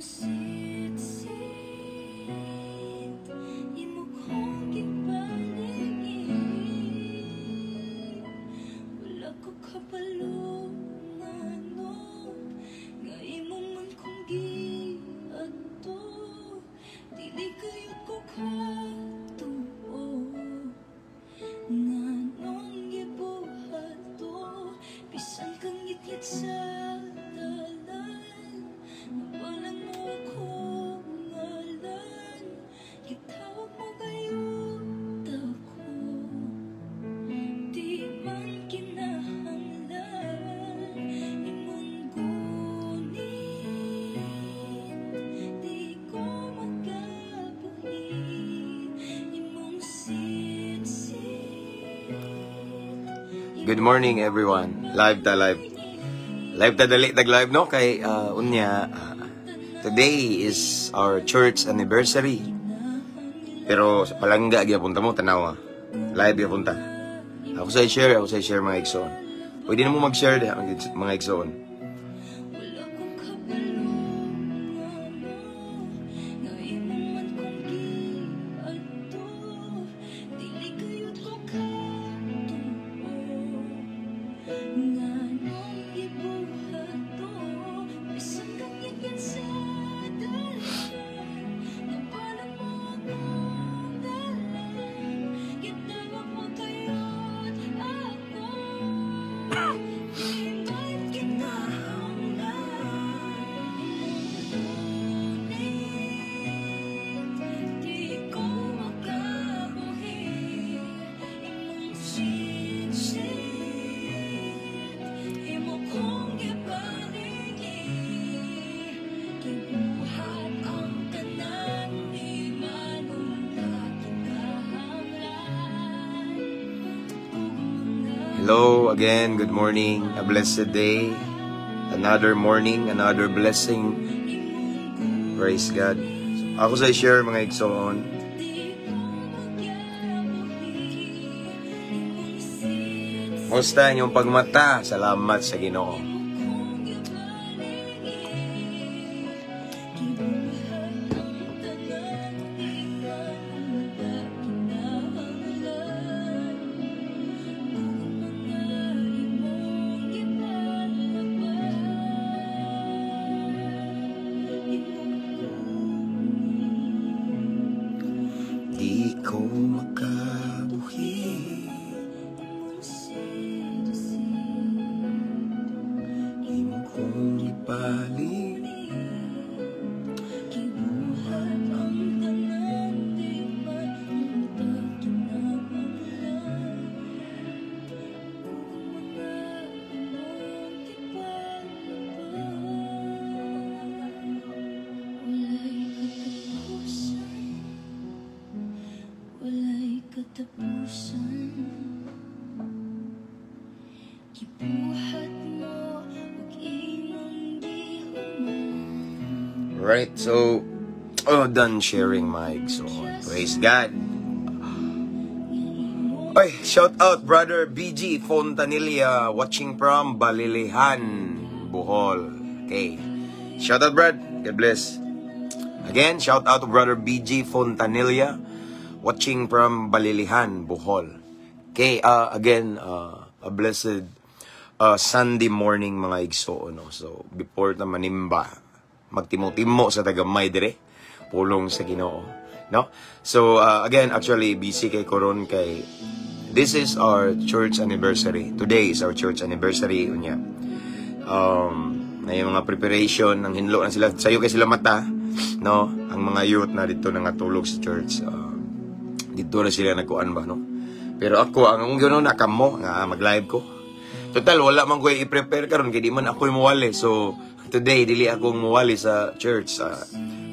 Sit-sit, imo kong gipaligid. Wala ko kabalo ngano nga imo man kong giadto. Dili kayod ko katuo nganong gibuhat to. Bisan kang ngitngit sa dalan, nabalan mo akong ngalan. Gitawag mo gayud ako. Di man kinahanglan imong gunit. Di ko makabuhi imong sit-sit. Good morning, everyone. Live ta live. Live ta, dali tag live, no, kay unya today is our church anniversary. Pero sa palangga gyapon ta mo, tanawa. Live gyapon ta. Ako sa share, mga igsoon. Pwede na mo mag-share diha, mga igsoon. Wala kong kabalo ngano nga imo man kong giadto. Dili kayod ko katuo nganong gibuhat to. Bisan kang ngitngit sa dalan, nabalan mo akong dalan. Gitawag mo kayod ako. Di man kinahanglan imong gunit. Di ko makabuhi imong sit-sit. Imo kong gipaligid. Gibuhat ang tanan, di man unta kinahanglan. Hello again, good morning, a blessed day. Another morning, another blessing. Praise God. So, ako sa share, mga igsoon. Di ko makabuhi imong sit-sit. Kumusta inyong pagmata? Salamat sa Ginoo. Kong gipaligid. Gibuhat ang tanan, di man unta kinahanglan. Kung mga imong gipalabas, imong Di ko makabuhi. Imong sit-sit. Imo kong ipalig. Gibuhat ang tanan, di man unta kinahanglan. Kung mga imong gipalabas. Walay katapusan. Walay katapusan. Gibuhat mo ug imong gihuman. Right, so, oh, done sharing, my igsoon. Praise God. Ay, shout out Brother BG Fontanilla, watching from Balilihan, Bohol. Okay. Shout out, Brad. God bless. Again, shout out to Brother BG Fontanilla, watching from Balilihan, Bohol. Okay, again, a blessed Sunday morning, mga igsoon, no? So, before ta manimba, magtimo-timo sa ta gamay dire, pulong sa Ginoo, no? So, again, actually, busy kay ko ron kay this is our church anniversary. Today is our church anniversary unya. Na yung mga preparation ng hinlo na sila sayo kay sila mata, no? Ang mga youth na dito nangatulog sa church. Dito na sila nagkuan ba, no? Pero ako, ang akong gano'n, nakamo, nga mag-live ko. Total, wala man ko i-prepare karon kay di man ako muwali. So, today, dili ako muwali sa church.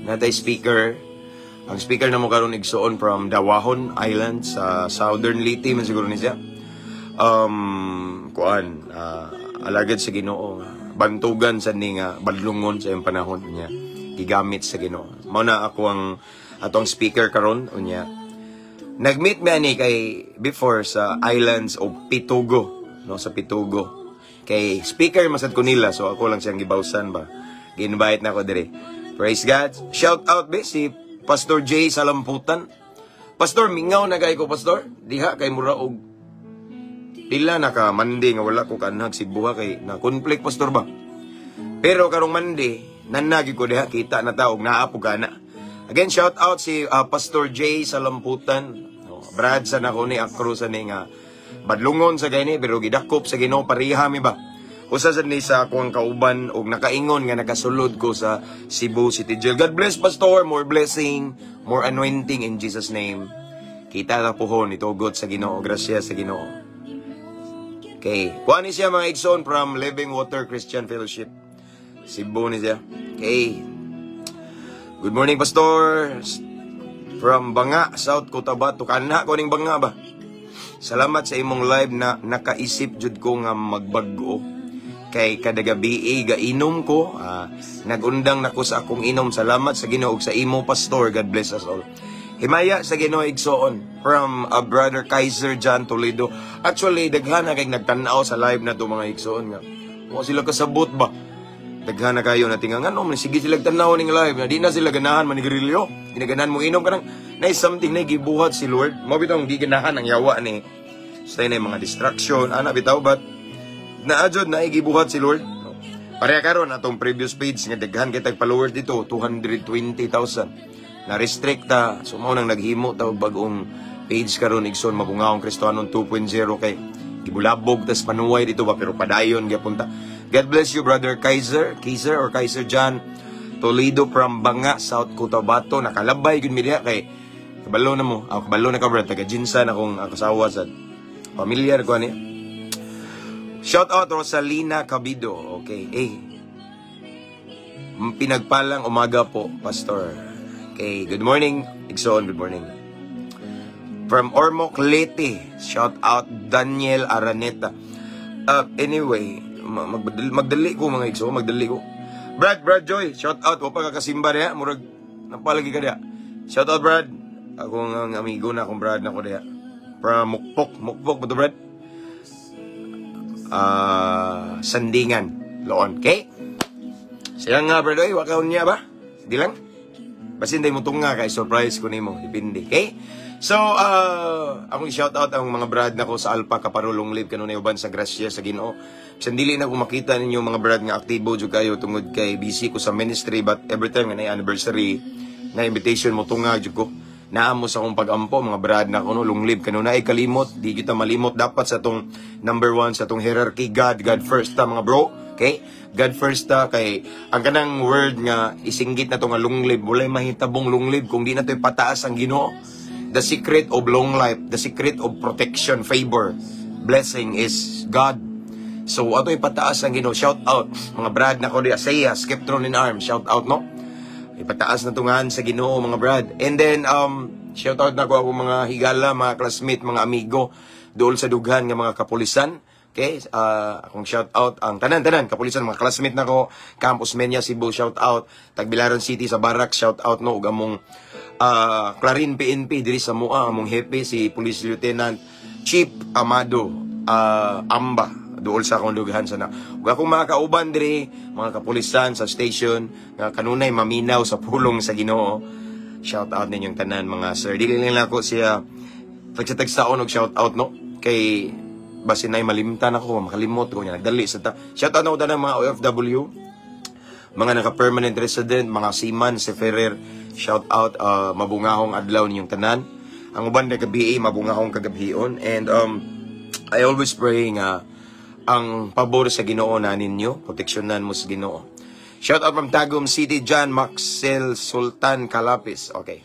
Natay speaker. Ang speaker na mo karon, igsoon, from Dawahon Island sa Southern Leyte man siguro ni siya. Kuan, alagad sa Ginoo nga bantugan sa ni nga badlungon sa iyang panahon niya. Gigamit sa Ginoo. Mao na ako ang atong speaker karon unya. Nag-meet mi ani kay before sa Islands of Pitugo, no, sa Pitugo. Kay speaker masad ko nila, so ako lang siyang gibawsan ba. Gi-invite na ako dire. Praise God. Shout out be si Pastor Jay Salamputan. Pastor, mingaw na kay ko, Pastor. Diha kay mura og pila na ka Monday nga wala ko kanhag Cebu kay na conflict, Pastor, ba. Pero karong Monday, nanagi ko diha, kita na ta og naa po kana. Again, shout out si Pastor Jay Salamputan. Oh, Brad sa nako ni Akro sa ni nga badlungon sa gani pero gidakop sa Ginoo, pareha mi ba. Usa sad ni sa akong kauban og nakaingon nga nakasulod ko sa Cebu City Jail. God bless, Pastor, more blessing, more anointing in Jesus' name. Kita na puhon itugot sa Ginoo, grasya sa Ginoo. Okay, kuha ni siya, mga igsoon, from Living Water Christian Fellowship. Cebu ni siya. Okay. Good morning, Pastor. From Banga, South Cotabato. Kana ko ning Banga ba? Salamat sa imong live na nakaisip jud ko nga magbag-o. Kay kada gabi gainom ko, nagundang nako sa akong inom. Salamat sa Ginoo ug sa imo, Pastor. God bless us all. Himaya sa Ginoo, igsoon, from Brother Kaiser John Toledo. Actually, daghan na kay nagtan-aw sa live na to, mga igsoon, nga. Wa sila kasabot ba? Daghan na kayo na tinga ngano man sige sila tan-aw ning live na di na sila ganahan manigarilyo. Di na ganahan mo inom kanang na something na gibuhat si Lord. Mao bitong di ganahan ang yawa ni. Stay na yung mga distraction ana bitaw, but naadjod na gibuhat si Lord. No. Pareha karon atong previous page nga daghan kay tag followers dito, 220,000. Na restrict ta, so mao nang naghimo ta og bag-ong page karon, igsoon, Mabungaong Kristohanon 2.0, kay gibulabog tas panuway dito ba, pero padayon gyapon ta. God bless you, Brother Kaiser, Kaiser or Kaiser John Toledo from Banga, South Cotabato. Nakalabay gud mi diha kay kabalo na mo. Ako kabalo na ka, brother, taga Jinsan akong asawa sa pamilyar ko ani. Shout out Rosalina Cabido. Okay. Eh. Pinagpalang umaga po, Pastor. Okay, good morning. Igsoon, good morning. From Ormoc, Leyte, shout out Daniel Araneta. Anyway, magdali, magdali ko, mga igsoon, magdali ko. Brad, Brad Joy, shout out. Wa pa ka kasimba diha, murag napalagi ka diha. Shout out, Brad. Akong ang amigo na akong Brad na ko diha. From Mukpok, Mukpok ba to, Brad? Sandingan, Loon. Okay? Siya nga, Brad, oy, wa ka unya ba? Di lang? Basin day mo tunga kay surprise ko nimo, depende. Okay? So, akong shout out ang mga brad nako sa Alpha Kaparo, long live kanunay uban sa grasya sa Ginoo. Bisan dili na ko makita ninyo, mga brad, nga aktibo jud kayo tungod kay busy ko sa ministry, but every time nga na anniversary na invitation mo tunga jud ko. Naamo sa akong pag-ampo, mga brad na ko, no, long live kanunay. Kalimot, di kita malimot dapat sa tong number one sa tong hierarchy, God, God first ta, mga bro. Okay? God first ta, kay ang kanang word nga isinggit na to nga long live, walay mahitabong long live kung di na to ipataas ang Ginoo. The secret of long life, the secret of protection, favor, blessing is God. So ato ipataas ang Ginoo. Shout out mga brad na ko di Asaya, Skeptron in Arms, shout out, no. Ipataas na tungan sa Ginoo, mga brad. And then shout out na ko ako mga higala, mga classmate, mga amigo dool sa dughan nga mga kapulisan. Okay, akong shout out ang tanan-tanan kapulisan, mga classmate nako, Camp Osmeña Cebu, shout out, Tagbilaran City sa Barracks, shout out, no, ug among Clarin PNP diri sa Mua, among hepe si Police Lieutenant Chief Amado Amba duol sa akong dughan sana. Ug akong mga kauban diri, mga kapulisan sa station nga kanunay maminaw sa pulong sa Ginoo. Shout out ninyong tanan, mga sir. Dili lang ako siya tagsa-tagsaon og shout out, no, kay basin ay malimtan ako, makalimot ko niya, nagdali sa ta. Shout out na ko tanan mga OFW, mga naka-permanent resident, mga seaman, seafarer, shout out, mabungahong adlaw ninyong tanan. Ang uban na gabi, mabungahong kagabhion. And I always pray nga ang pabor sa Ginoo na ninyo, proteksyonan mo sa Ginoo. Shout out from Tagum City, John Maxel Sultan Calapis. Okay.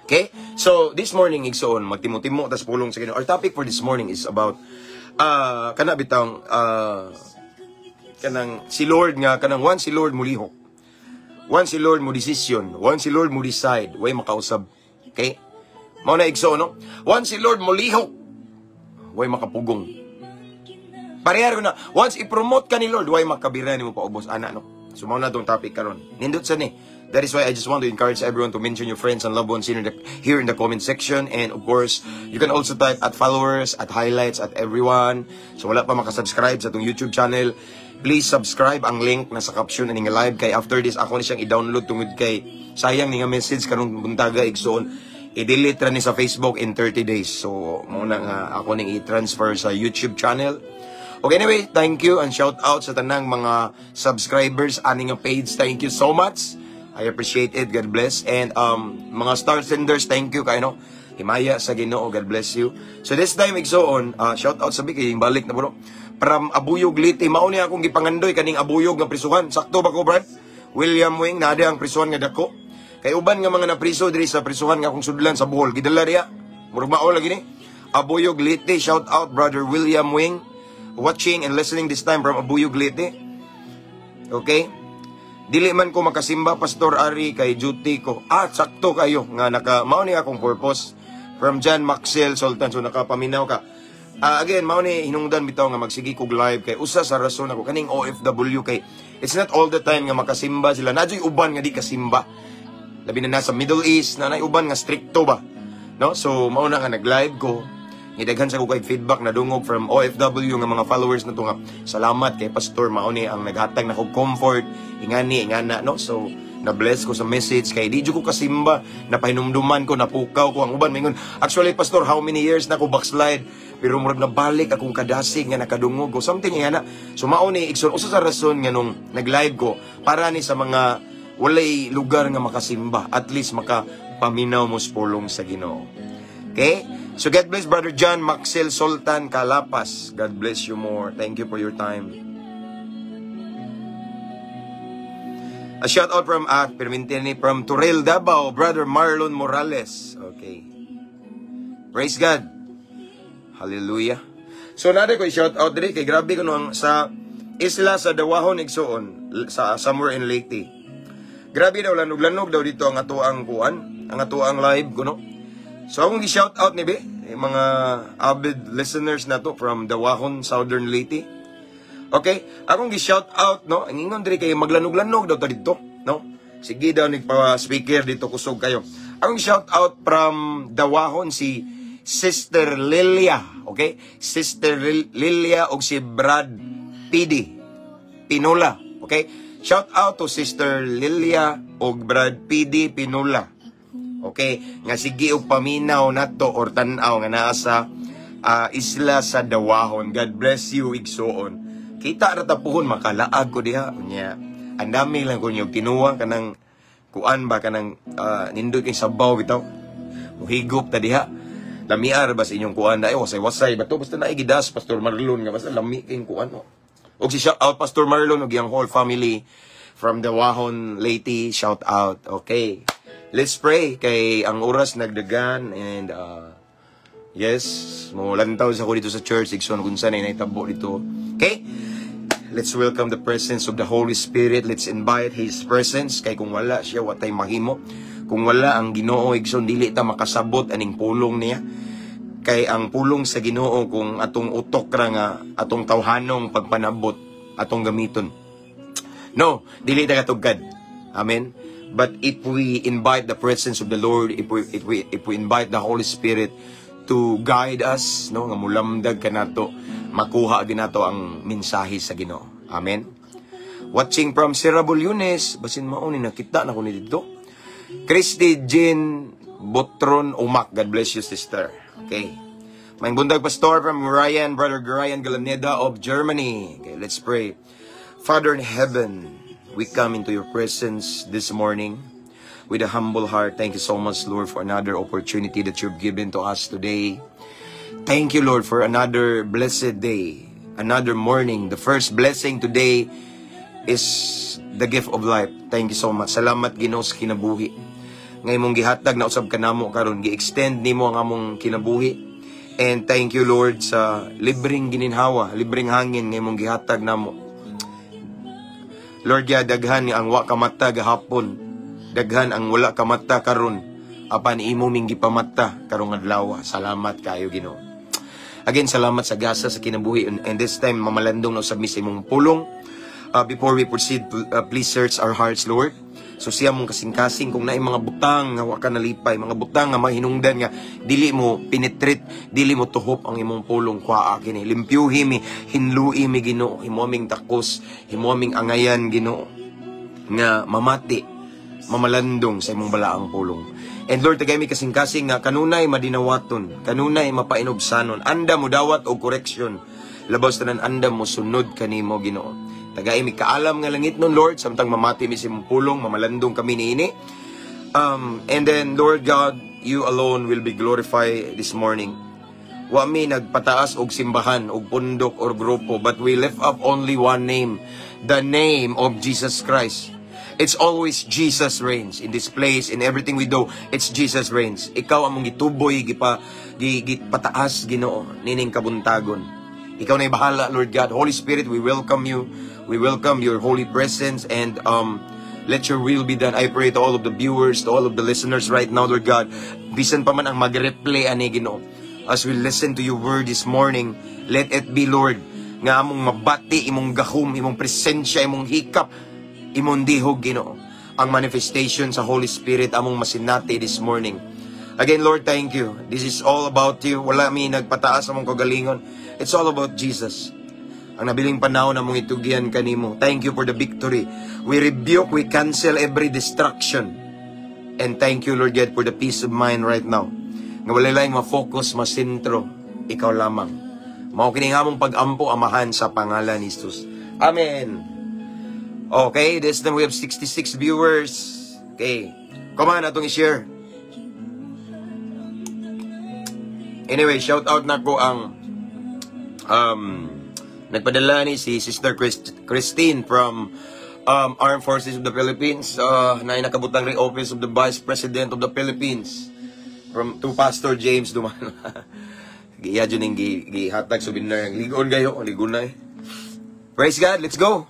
Okay? So, this morning, igsoon, magtimo-timo tas pulong sa Ginoo. Our topic for this morning is about kana bitang kanang si Lord nga kanang once si Lord mulihok. Once si Lord mo decision, once si Lord mo decide, way makausab. Okay? Mao na, igsoon, no? Once si Lord mulihok, way makapugong. Parehar ko na, once i-promote ka ni Lord, way makabira nimo paubos ana, no? So mao na tong topic karon. Nindot sa ni. That is why I just want to encourage everyone to mention your friends and loved ones here in the comment section. And of course, you can also type at followers, at highlights, at everyone. So wala pa makasubscribe sa atong YouTube channel. Please subscribe, ang link nasa caption ani nga live, kay after this ako ni siyang i-download tungod kay sayang ni nga message karong buntaga, igsoon. I-delete ra ni sa Facebook in 30 days. So mao na nga ako ning i-transfer sa YouTube channel. Okay, anyway, thank you and shout out sa tanang mga subscribers ani nga page. Thank you so much. I appreciate it. God bless. And mga star senders, thank you kayo, no? Himaya sa Ginoo. God bless you. So this time, igsoon, shout out sa kay balik na bro. From Abuyog, Leyte, mao ni akong gipangandoy kaning Abuyog nga prisuhan. Sakto ba ko, Brad? William Wing, naa ang prisuhan nga dako. Kay uban nga mga napriso diri sa prisuhan nga akong sudlan sa Bohol, gidala diya. Murag mao lagi ni. Abuyog, Leyte, shout out Brother William Wing, watching and listening this time from Abuyog, Leyte. Okay? Dili man ko makasimba, Pastor Ari, kay duty ko. Ah, sakto kayo nga naka mao ni akong purpose. From John Maxwell Sultan, so nakapaminaw ka. Ah, again, mao ni hinungdan bitaw nga magsige kog live kay usa sa rason ako kaning OFW, kay it's not all the time nga makasimba sila. Naa juy uban nga di kasimba. Labi na nasa Middle East na nay uban nga strikto ba. No? So mao na nga nag-live ko. Ngidaghan sa ko kay feedback na dungog from OFW nga mga followers na to nga salamat kay Pastor, mao ni ang naghatag na kog comfort, ingani ingana, no? So na-bless ko sa message kay di jud ko kasimba, napahinumduman ko, napukaw ko. Ang uban mingon, "Actually, Pastor, how many years na ko backslide, pero murag nabalik akong kadasig nga nakadungog ko," something ingana. So mao ni, igsoon, usa sa rason nga nung nag-live ko para ni sa mga walay lugar nga makasimba, at least makapaminaw mo sa pulong sa Ginoo. Okay? So God bless Brother John Maxwell Sultan Kalapas. God bless you more. Thank you for your time. A shout out from permintini from Turel, Davao, Brother Marlon Morales. Okay. Praise God. Hallelujah. So nada ko shout out diri kay grabe kuno ang sa isla sa Dawahon, igsoon, sa somewhere in Leyte. Grabe daw, lanog-lanog daw dito ang atoang kuan, ang atoang live kuno. So akong gi-shout out ni be, yung mga avid listeners na to from Dawahon, Southern Leyte. Okay, akong gi-shout out, no, ang ingon diri kay maglanog-lanog daw ta dito, no? Sige daw nagpa-speaker dito, kusog kayo. Akong shout out from Dawahon si Sister Lilia, okay? Sister Lilia og si Brad PD Pinula, okay? Shout out to Sister Lilia og Brad PD Pinula. Okay, nga sige og paminaw nato or tan-aw nga naa sa isla sa Dawahon. God bless you, igsoon. Kita ra ta puhon, makalaag ko diha. Unya, ang dami lang ko niyog tinuwa kanang kuan ba, kanang nindot kay sabaw bitaw. Muhigop ta diha. Lamiar ba sa inyong kuan dai, wasay-wasay ba to, basta naigidas Pastor Marlon nga basta lami kayong kuan, no. Og si shout out Pastor Marlon og iyang whole family from Dawahon, Leyte, shout out. Okay. Let's pray kay ang oras nagdagan and yes, mo lantaw sa ko dito sa church, igsoon, kung saan ay naitabo dito. Okay? Let's welcome the presence of the Holy Spirit. Let's invite His presence kay kung wala siya, watay mahimo. Kung wala ang Ginoo, igsoon, dili ta makasabot aning pulong niya. Kay ang pulong sa Ginoo, kung atong utok ra nga atong tawhanong pagpanabot atong gamiton. No, dili ta katugkad. Amen. But if we invite the presence of the Lord, if we invite the Holy Spirit to guide us, no, nga mulamdag kanato, makuha ginato ang mensahe sa Ginoo. Amen. Watching from Sierra Bulyones, basin mao ni nakita na ko ni dito. Christy Jean Botron Umak, God bless you, sister. Okay. Maayong buntag, Pastor, from Ryan, Brother Ryan Galaneda of Germany. Okay, let's pray. Father in heaven, we come into your presence this morning with a humble heart. Thank you so much, Lord, for another opportunity that you've given to us today. Thank you, Lord, for another blessed day, another morning. The first blessing today is the gift of life. Thank you so much. Salamat, Ginoo, sa kinabuhi nga imong gihatag na usab kanamo karon, gi-extend nimo ang among kinabuhi. And thank you, Lord, sa libreng gininhawa, libreng hangin nga imong gihatag namo. Lord ya, daghan ang wa kamata gahapon, daghan ang wala kamata karon, apan imo ming gipamata karong adlaw. Salamat kayo, Ginoo. Again, salamat sa gasa sa kinabuhi and this time mamalandong na usab mi sa imong pulong. Before we proceed, please search our hearts, Lord. So siya mong kasing-kasing kung naay mga butang nga wa ka nalipay, mga butang nga mahinungdan nga dili mo penetrate, dili mo tuhop ang imong pulong, kuhaa kini. Limpyuhi mi, hinlui mi, Ginoo, himo aming takos, himo aming angayan, Ginoo, nga mamati, mamalandong sa imong balaang pulong. And Lord, tagay mi kasing-kasing nga kanunay madinawaton, kanunay mapainubsanon, andam mo dawat og correction, labaw sa tanan andam mo sunod kanimo, Ginoo. Tagay mi kaalam nga langit nun, Lord, samtang mamati mi sa imong pulong, mamalandong kami niini. And then, Lord God, you alone will be glorified this morning. Wa mi nagpataas og simbahan, og pundok or grupo, but we lift up only one name, the name of Jesus Christ. It's always Jesus reigns in this place, in everything we do. It's Jesus reigns. Ikaw among gituboy, gipataas, Ginoo, nining kabuntagon. Ikaw na bahala, Lord God. Holy Spirit, we welcome you. We welcome your holy presence and let your will be done. I pray to all of the viewers, to all of the listeners right now, Lord God. Bisan pa man ang mag-replay ani, Ginoo. As we listen to your word this morning, let it be, Lord, nga among mabati imong gahom, imong presensya, imong hikap, imong dihog, Ginoo. Ang manifestation sa Holy Spirit among masinati this morning. Again, Lord, thank you. This is all about you. Wala mi nagpataas among kagalingon. It's all about Jesus. Ang nabiling panahon among itugyan kanimo. Thank you for the victory. We rebuke, we cancel every destruction. And thank you, Lord God, for the peace of mind right now. Nga wala laing ma-focus, masentro, ikaw lamang. Mao kini nga among pag-ampo, Amahan, sa pangalan ni Jesus. Amen. Okay, this time we have 66 viewers. Okay. Come on, atong i-share. Anyway, shout out na ko ang nagpadala ni si Sister Christine from Armed Forces of the Philippines, na nakabutang rin Office of the Vice President of the Philippines from to Pastor James Duman. Giya dyan yung gihatag souvenir. Ligon gayo, ligon na eh. Praise God, let's go.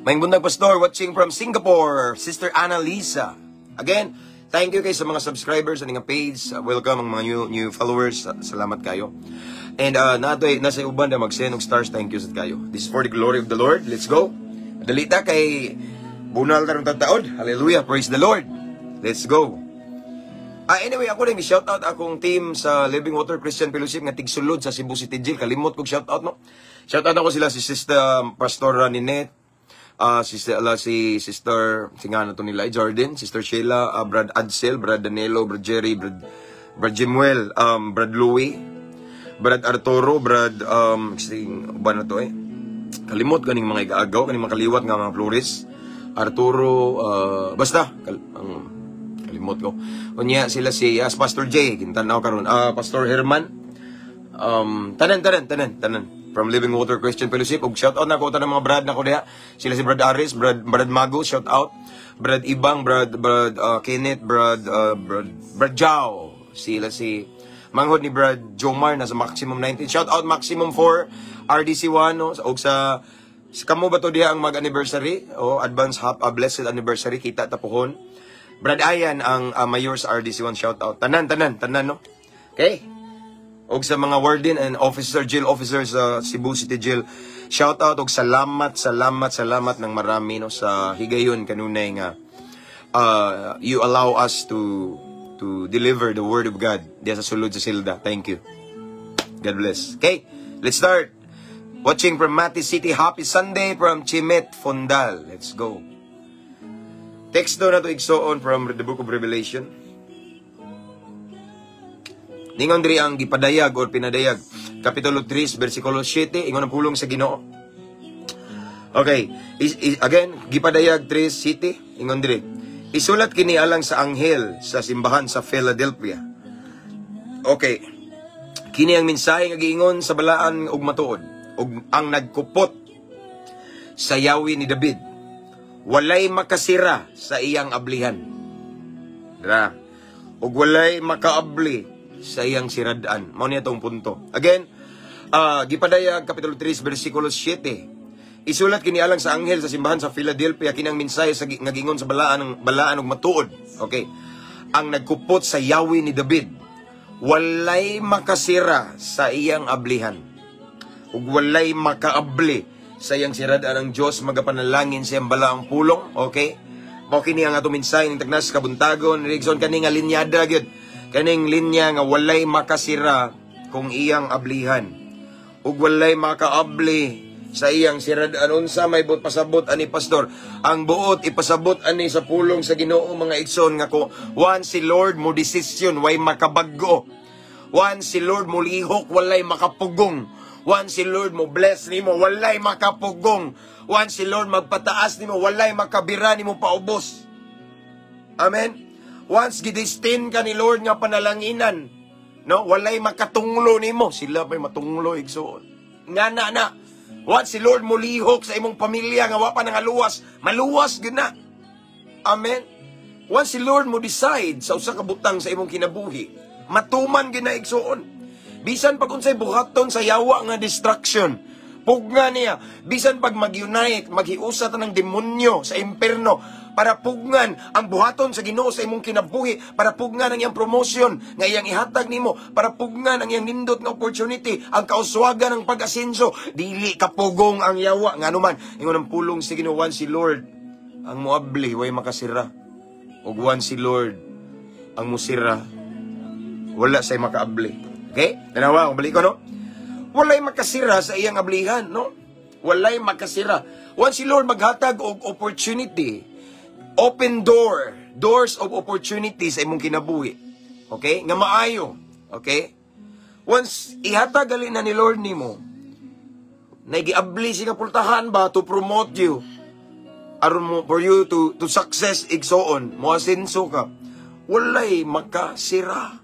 Maayong buntag, Pastor, watching from Singapore, Sister Annalisa. Again, thank you kay sa mga subscribers sa nga page. Welcome ang mga new followers. Salamat kayo. And natoy nasa uban na mag-send og stars. Thank you sa kayo. This is for the glory of the Lord. Let's go. Dalita kay bunal tarong taod. Hallelujah. Praise the Lord. Let's go. Anyway, ako rin shout out akong team sa Living Water Christian Fellowship nga tigsulod sa Cebu City Jail. Kalimot kog shout out, no. Shout out ako sila si Sister Pastor Ninette, si Sister si nga na to nila, Jordan, Sister Sheila, Brad Adsel, Brad Danilo, Brad Jerry, Brad Jimuel, Brad Louie, Brad Arturo, Brad si uban na to eh. Kalimot ganing mga igaagaw, kaning mga kaliwat nga mga Flores. Arturo, basta ang kalimot ko. Unya sila si Pastor J, gintanaw karon. Pastor Herman. Tanan tanan tanan tanan from Living Water Christian Fellowship. Ug shout out na ko tanan mga brad na ko diha. Sila si Brad Aris, Brad Mago, shout out. Brad Ibang, Brad Kenneth, Brad Jao. Sila si manghod ni Brad Jomar nasa Maximum 19. Shout out Maximum 4 RDC 1, no, og sa kamo ba to diha ang mag-anniversary o advance hap a blessed anniversary, kita tapuhon. Brad Ayan ang mayor sa RDC 1, shout out. Tanan tanan tanan, no. Okay. Og sa mga warden and officer, jail officers sa Cebu City Jail, shout out og salamat, salamat, salamat ng marami, no, sa higayon kanunay nga you allow us to deliver the word of God diya sa sulod sa silda. Thank you. God bless. Okay, let's start. Watching from Mati City, happy Sunday from Chimet Fondal. Let's go. Teksto na to, igsoon, from the Book of Revelation. Ningon diri ang gipadayag or pinadayag. Kapitulo 3, versikulo 7, ingon ang pulong sa Ginoo. Okay, again, gipadayag 3, 7, ingon diri. Isulat kini alang sa anghel sa simbahan sa Philadelphia. Okay. Kini ang mensahe nga giingon sa balaan ug matuod ug ang nagkupot sa yawi ni David. Walay makasira sa iyang ablihan. Dra. Ug walay makaabli sa iyang siradaan. Mao niya tong punto. Again, gipadayag kapitulo 3 versikulo 7. Isulat kini alang sa anghel sa simbahan sa Philadelphia, kini ang mensahe sa nga giingon sa balaan ng balaan ug matuod. Okay. Ang nagkupot sa yawi ni David, walay makasira sa iyang ablihan. Ug walay makaabli sa iyang siradaan. Ang Dios magapanalangin sa iyang balaang pulong, okay? Mao kini ang atong mensahe ning tagnas kabuntagon, igsoon, kani nga linyada gyud. Kaning linya nga walay makasira kung iyang ablihan. Ug walay makaabli sa iyang sirad-an. Unsa may buot pasabot ani, Pastor? Ang buot ipasabot ani sa pulong sa Ginoo, mga igsoon, nga ko once si Lord mo desisyon, way makabag-o. Once si Lord mo lihok, walay makapugong. Once si Lord mo bless nimo, walay makapugong. Once si Lord magpataas nimo, walay makabira nimo paubos. Amen. Once gidestin ka ni Lord nga panalanginan, no, walay makatunglo nimo. Sila pa'y matunglo, igsoon. Nga na na. Once si Lord mulihok sa imong pamilya nga wa pa nangaluwas, maluwas gyud na. Amen. Once si Lord mo decide sa usa ka butang sa imong kinabuhi, matuman gyud na, igsoon. Bisan pag unsay buhaton sa yawa nga destruction, pugna niya. Bisan pag mag-unite, maghiusa ta ng demonyo sa imperno para pugnan ang buhaton sa Ginoo sa imong kinabuhi, para pugnan ang iyang promotion nga iyang ihatag nimo, para pugnan ang iyang nindot nga opportunity, ang kauswagan ng pag-asenso, dili kapugong ang yawa. Ngano man, ingon ang pulong sa Ginoo, si Lord ang moabli, way makasira. Ug once si Lord ang musira, wala say makaabli. Okay? Tanawa, kung balik ko, no? Walay makasira sa iyang ablihan, no? Walay makasira. Once si Lord maghatag og opportunity, open door, doors of opportunity sa imong kinabuhi. Okay? Nga maayo. Okay? Once ihatag gali na ni Lord nimo, na giabli siya nga pultahan ba to promote you, aron mo for you to success, igsoon, mo asenso ka, walay makasira.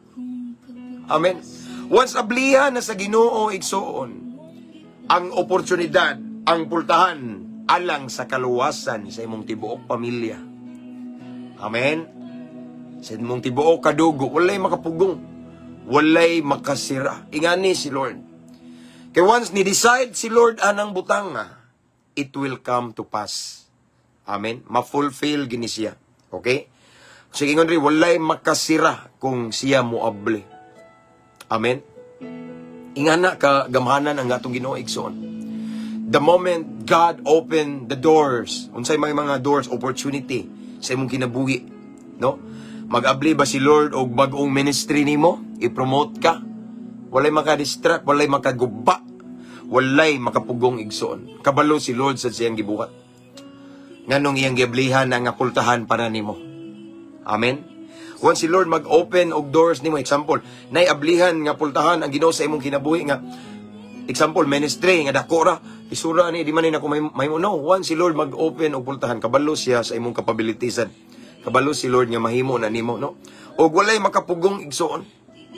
Amen. Once ablihan na sa Ginoo, igsoon, ang oportunidad, ang pultahan alang sa kaluwasan sa imong tibuok pamilya. Amen. Sa imong tibuok kadugo, walay makapugong, walay makasira. Ingani si Lord. Kay once ni decide si Lord anang butanga, it will come to pass. Amen. Ma-fulfill gini siya. Okay? Sige, ingon rin, walay makasira kung siya moabli. Amen. Ingana ka gamhanan ang atong Ginoo, igsoon. The moment God open the doors, unsay mga doors opportunity sa imong kinabuhi, no? Mag-abli ba si Lord og bag-ong ministry nimo? I-promote ka? Walay maka-distract, walay makaguba, walay makapugong, igsoon. Kabalo si Lord sa siyang gibuhat. Nganong iyang giablihan ang pultahan para nimo. Amen. Once si Lord mag-open og doors nimo, example, nay ablihan nga pultahan ang Ginoo sa imong kinabuhi nga example ministry nga dako ra isura ni di man ni nako may no. Once si Lord mag-open og pultahan, kabalo siya sa imong capabilities. Kabalo si Lord nga mahimo na nimo, no? Og walay makapugong, igsoon,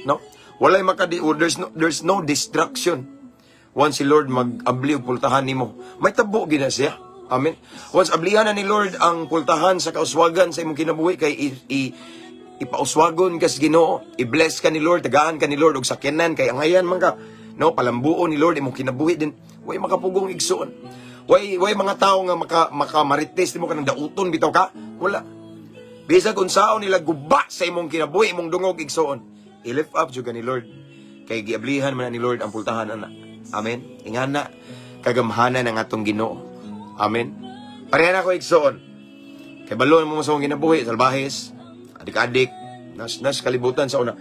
no? Walay maka there's no distraction. Once si Lord mag-abli og pultahan nimo, may tabo gina siya. Amen. Once ablihan na ni Lord ang pultahan sa kauswagan sa imong kinabuhi kay ipauswagon ka sa Ginoo, i-bless ka ni Lord, tagaan ka ni Lord og sakyanan kay angayan man ka, no? Palambuon ni Lord imong kinabuhi din. Way makapugong, igsoon. Way mga tao nga maka marites nimo kanang dauton bitaw ka. Wala. Bisag unsaon nila guba sa imong kinabuhi, imong dungog, igsoon, i-lift up jud ka ni Lord. Kay giablihan man na ni Lord ang pultahan ana. Amen. Ingana kagamhanan ang atong Ginoo. Amen. Pareha na ko, igsoon. Kay balon mo sa imong kinabuhi, salbahes, adik-adik, nas kalibutan sa una.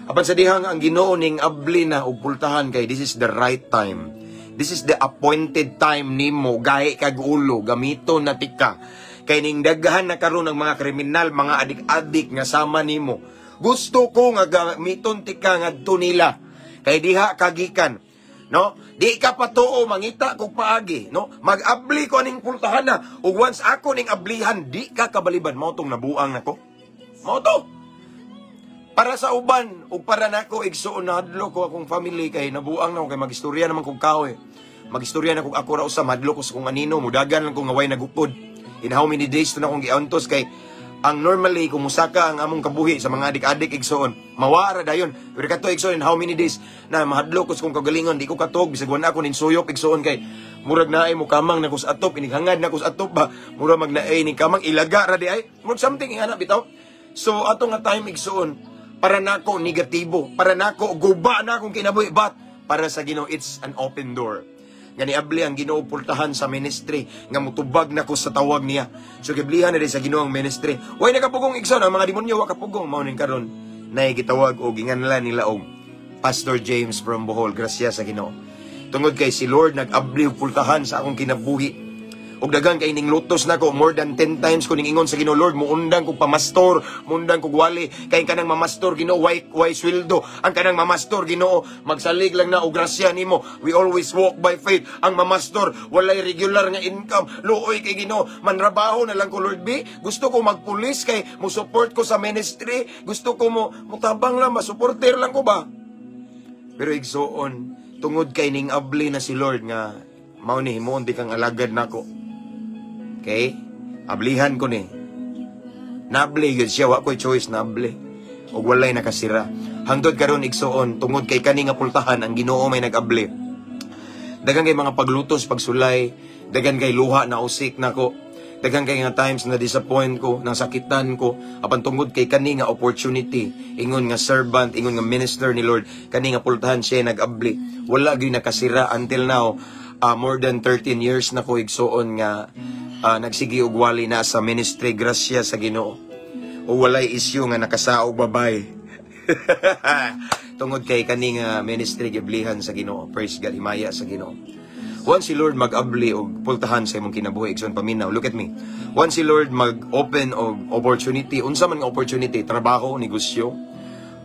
Apan sa dihang ang Ginoo ning abli na og pultahan kay this is the right time. This is the appointed time nimo, gahi kag ulo, gamiton na tika. Kay ning daghan na karon ang mga kriminal, mga adik-adik nga sama nimo. Gusto ko nga gamiton tika ngadto nila. Kay diha kagikan. No? Di ka patuo, mangita kog paagi, no? Mag-abli ko aning pultahan na. Ug once ako ning ablihan, di ka kabaliban. Mao tong nabuang nako. Mao to. Para sa uban ug para nako, igsuon, nahadlok ko akong family kay nabuang na ko kay magistorya naman kog kahoy. Magistorya na kog ako ra usa, madlok ko sa kung anino, mudagan lang ko nga way nagupod. In how many days to na akong giantos kay ang normally kung musaka ang among kabuhi sa mga adik-adik, igsoon, mawara dayon. Pero kato, igsoon, in how many days na mahadlok ko sa kong kagalingon, di ko katog bisag wala ako nin suyop, igsoon, kay murag naay mo kamang na ko sa atop, inighangad na ko sa atop ba, murag magnaay ni kamang ilaga ra di ay murag something ingana bitaw. So ato nga time, igsoon, para nako negatibo, para nako guba na akong kinabuhi, but para sa Ginoo it's an open door. Nga niabli ang Ginoo pultahan sa ministry nga mutubag nako sa tawag niya. So giblihan na sa Ginoo ang ministry. Way nakapugong, igsoon, ang mga demonyo wa kapugong. Mao ning karon nay gitawag og ginganlan nila og Pastor James from Bohol. Grasya sa Ginoo. Tungod kay si Lord nag-abli og pultahan sa akong kinabuhi. Og daghan kay ning lutos nako, more than 10 times ko ning ingon sa Ginoo, "Lord, muundang kog pamastor, muundang kog wali kay kanang mamastor, Ginoo, way sweldo. Ang kanang mamastor, Ginoo, magsalig lang na og grasya nimo. We always walk by faith. Ang mamastor, walay regular nga income. Luoy kay Ginoo, manrabaho na lang ko, Lord B. Gusto ko magpulis kay mo support ko sa ministry. Gusto ko mo mutabang lang, masuporter lang ko ba." Pero igsoon, tungod kay ning abli na si Lord nga mao ni himuon di kang alagad nako. Okay? Ablihan ko ni. Nabli gyud siya, wa ko'y choice, nabli. Og walay nakasira. Hangtod karon, igsoon, tungod kay kani nga pultahan ang Ginoo may nag-abli. Daghan kay mga paglutos, pagsulay, daghan kay luha na usik nako. Daghan kay nga times na disappoint ko, nasakitan ko, apan tungod kay kani nga opportunity, ingon nga servant, ingon nga minister ni Lord, kani nga pultahan siya nag-abli. Wala gyud nakasira until now. More than 13 years na ko, igsoon, nga nagsigi og wali na sa ministry, grasya sa Ginoo. O walay issue nga nakasaog babay. Tungod kay kani nga ministry giblihan sa Ginoo. Praise God, himaya sa Ginoo. Once si Lord mag-abli og pultahan sa imong kinabuhi, igsoon, paminaw, look at me. Once si Lord mag-open og opportunity, unsa man nga opportunity, trabaho, negosyo,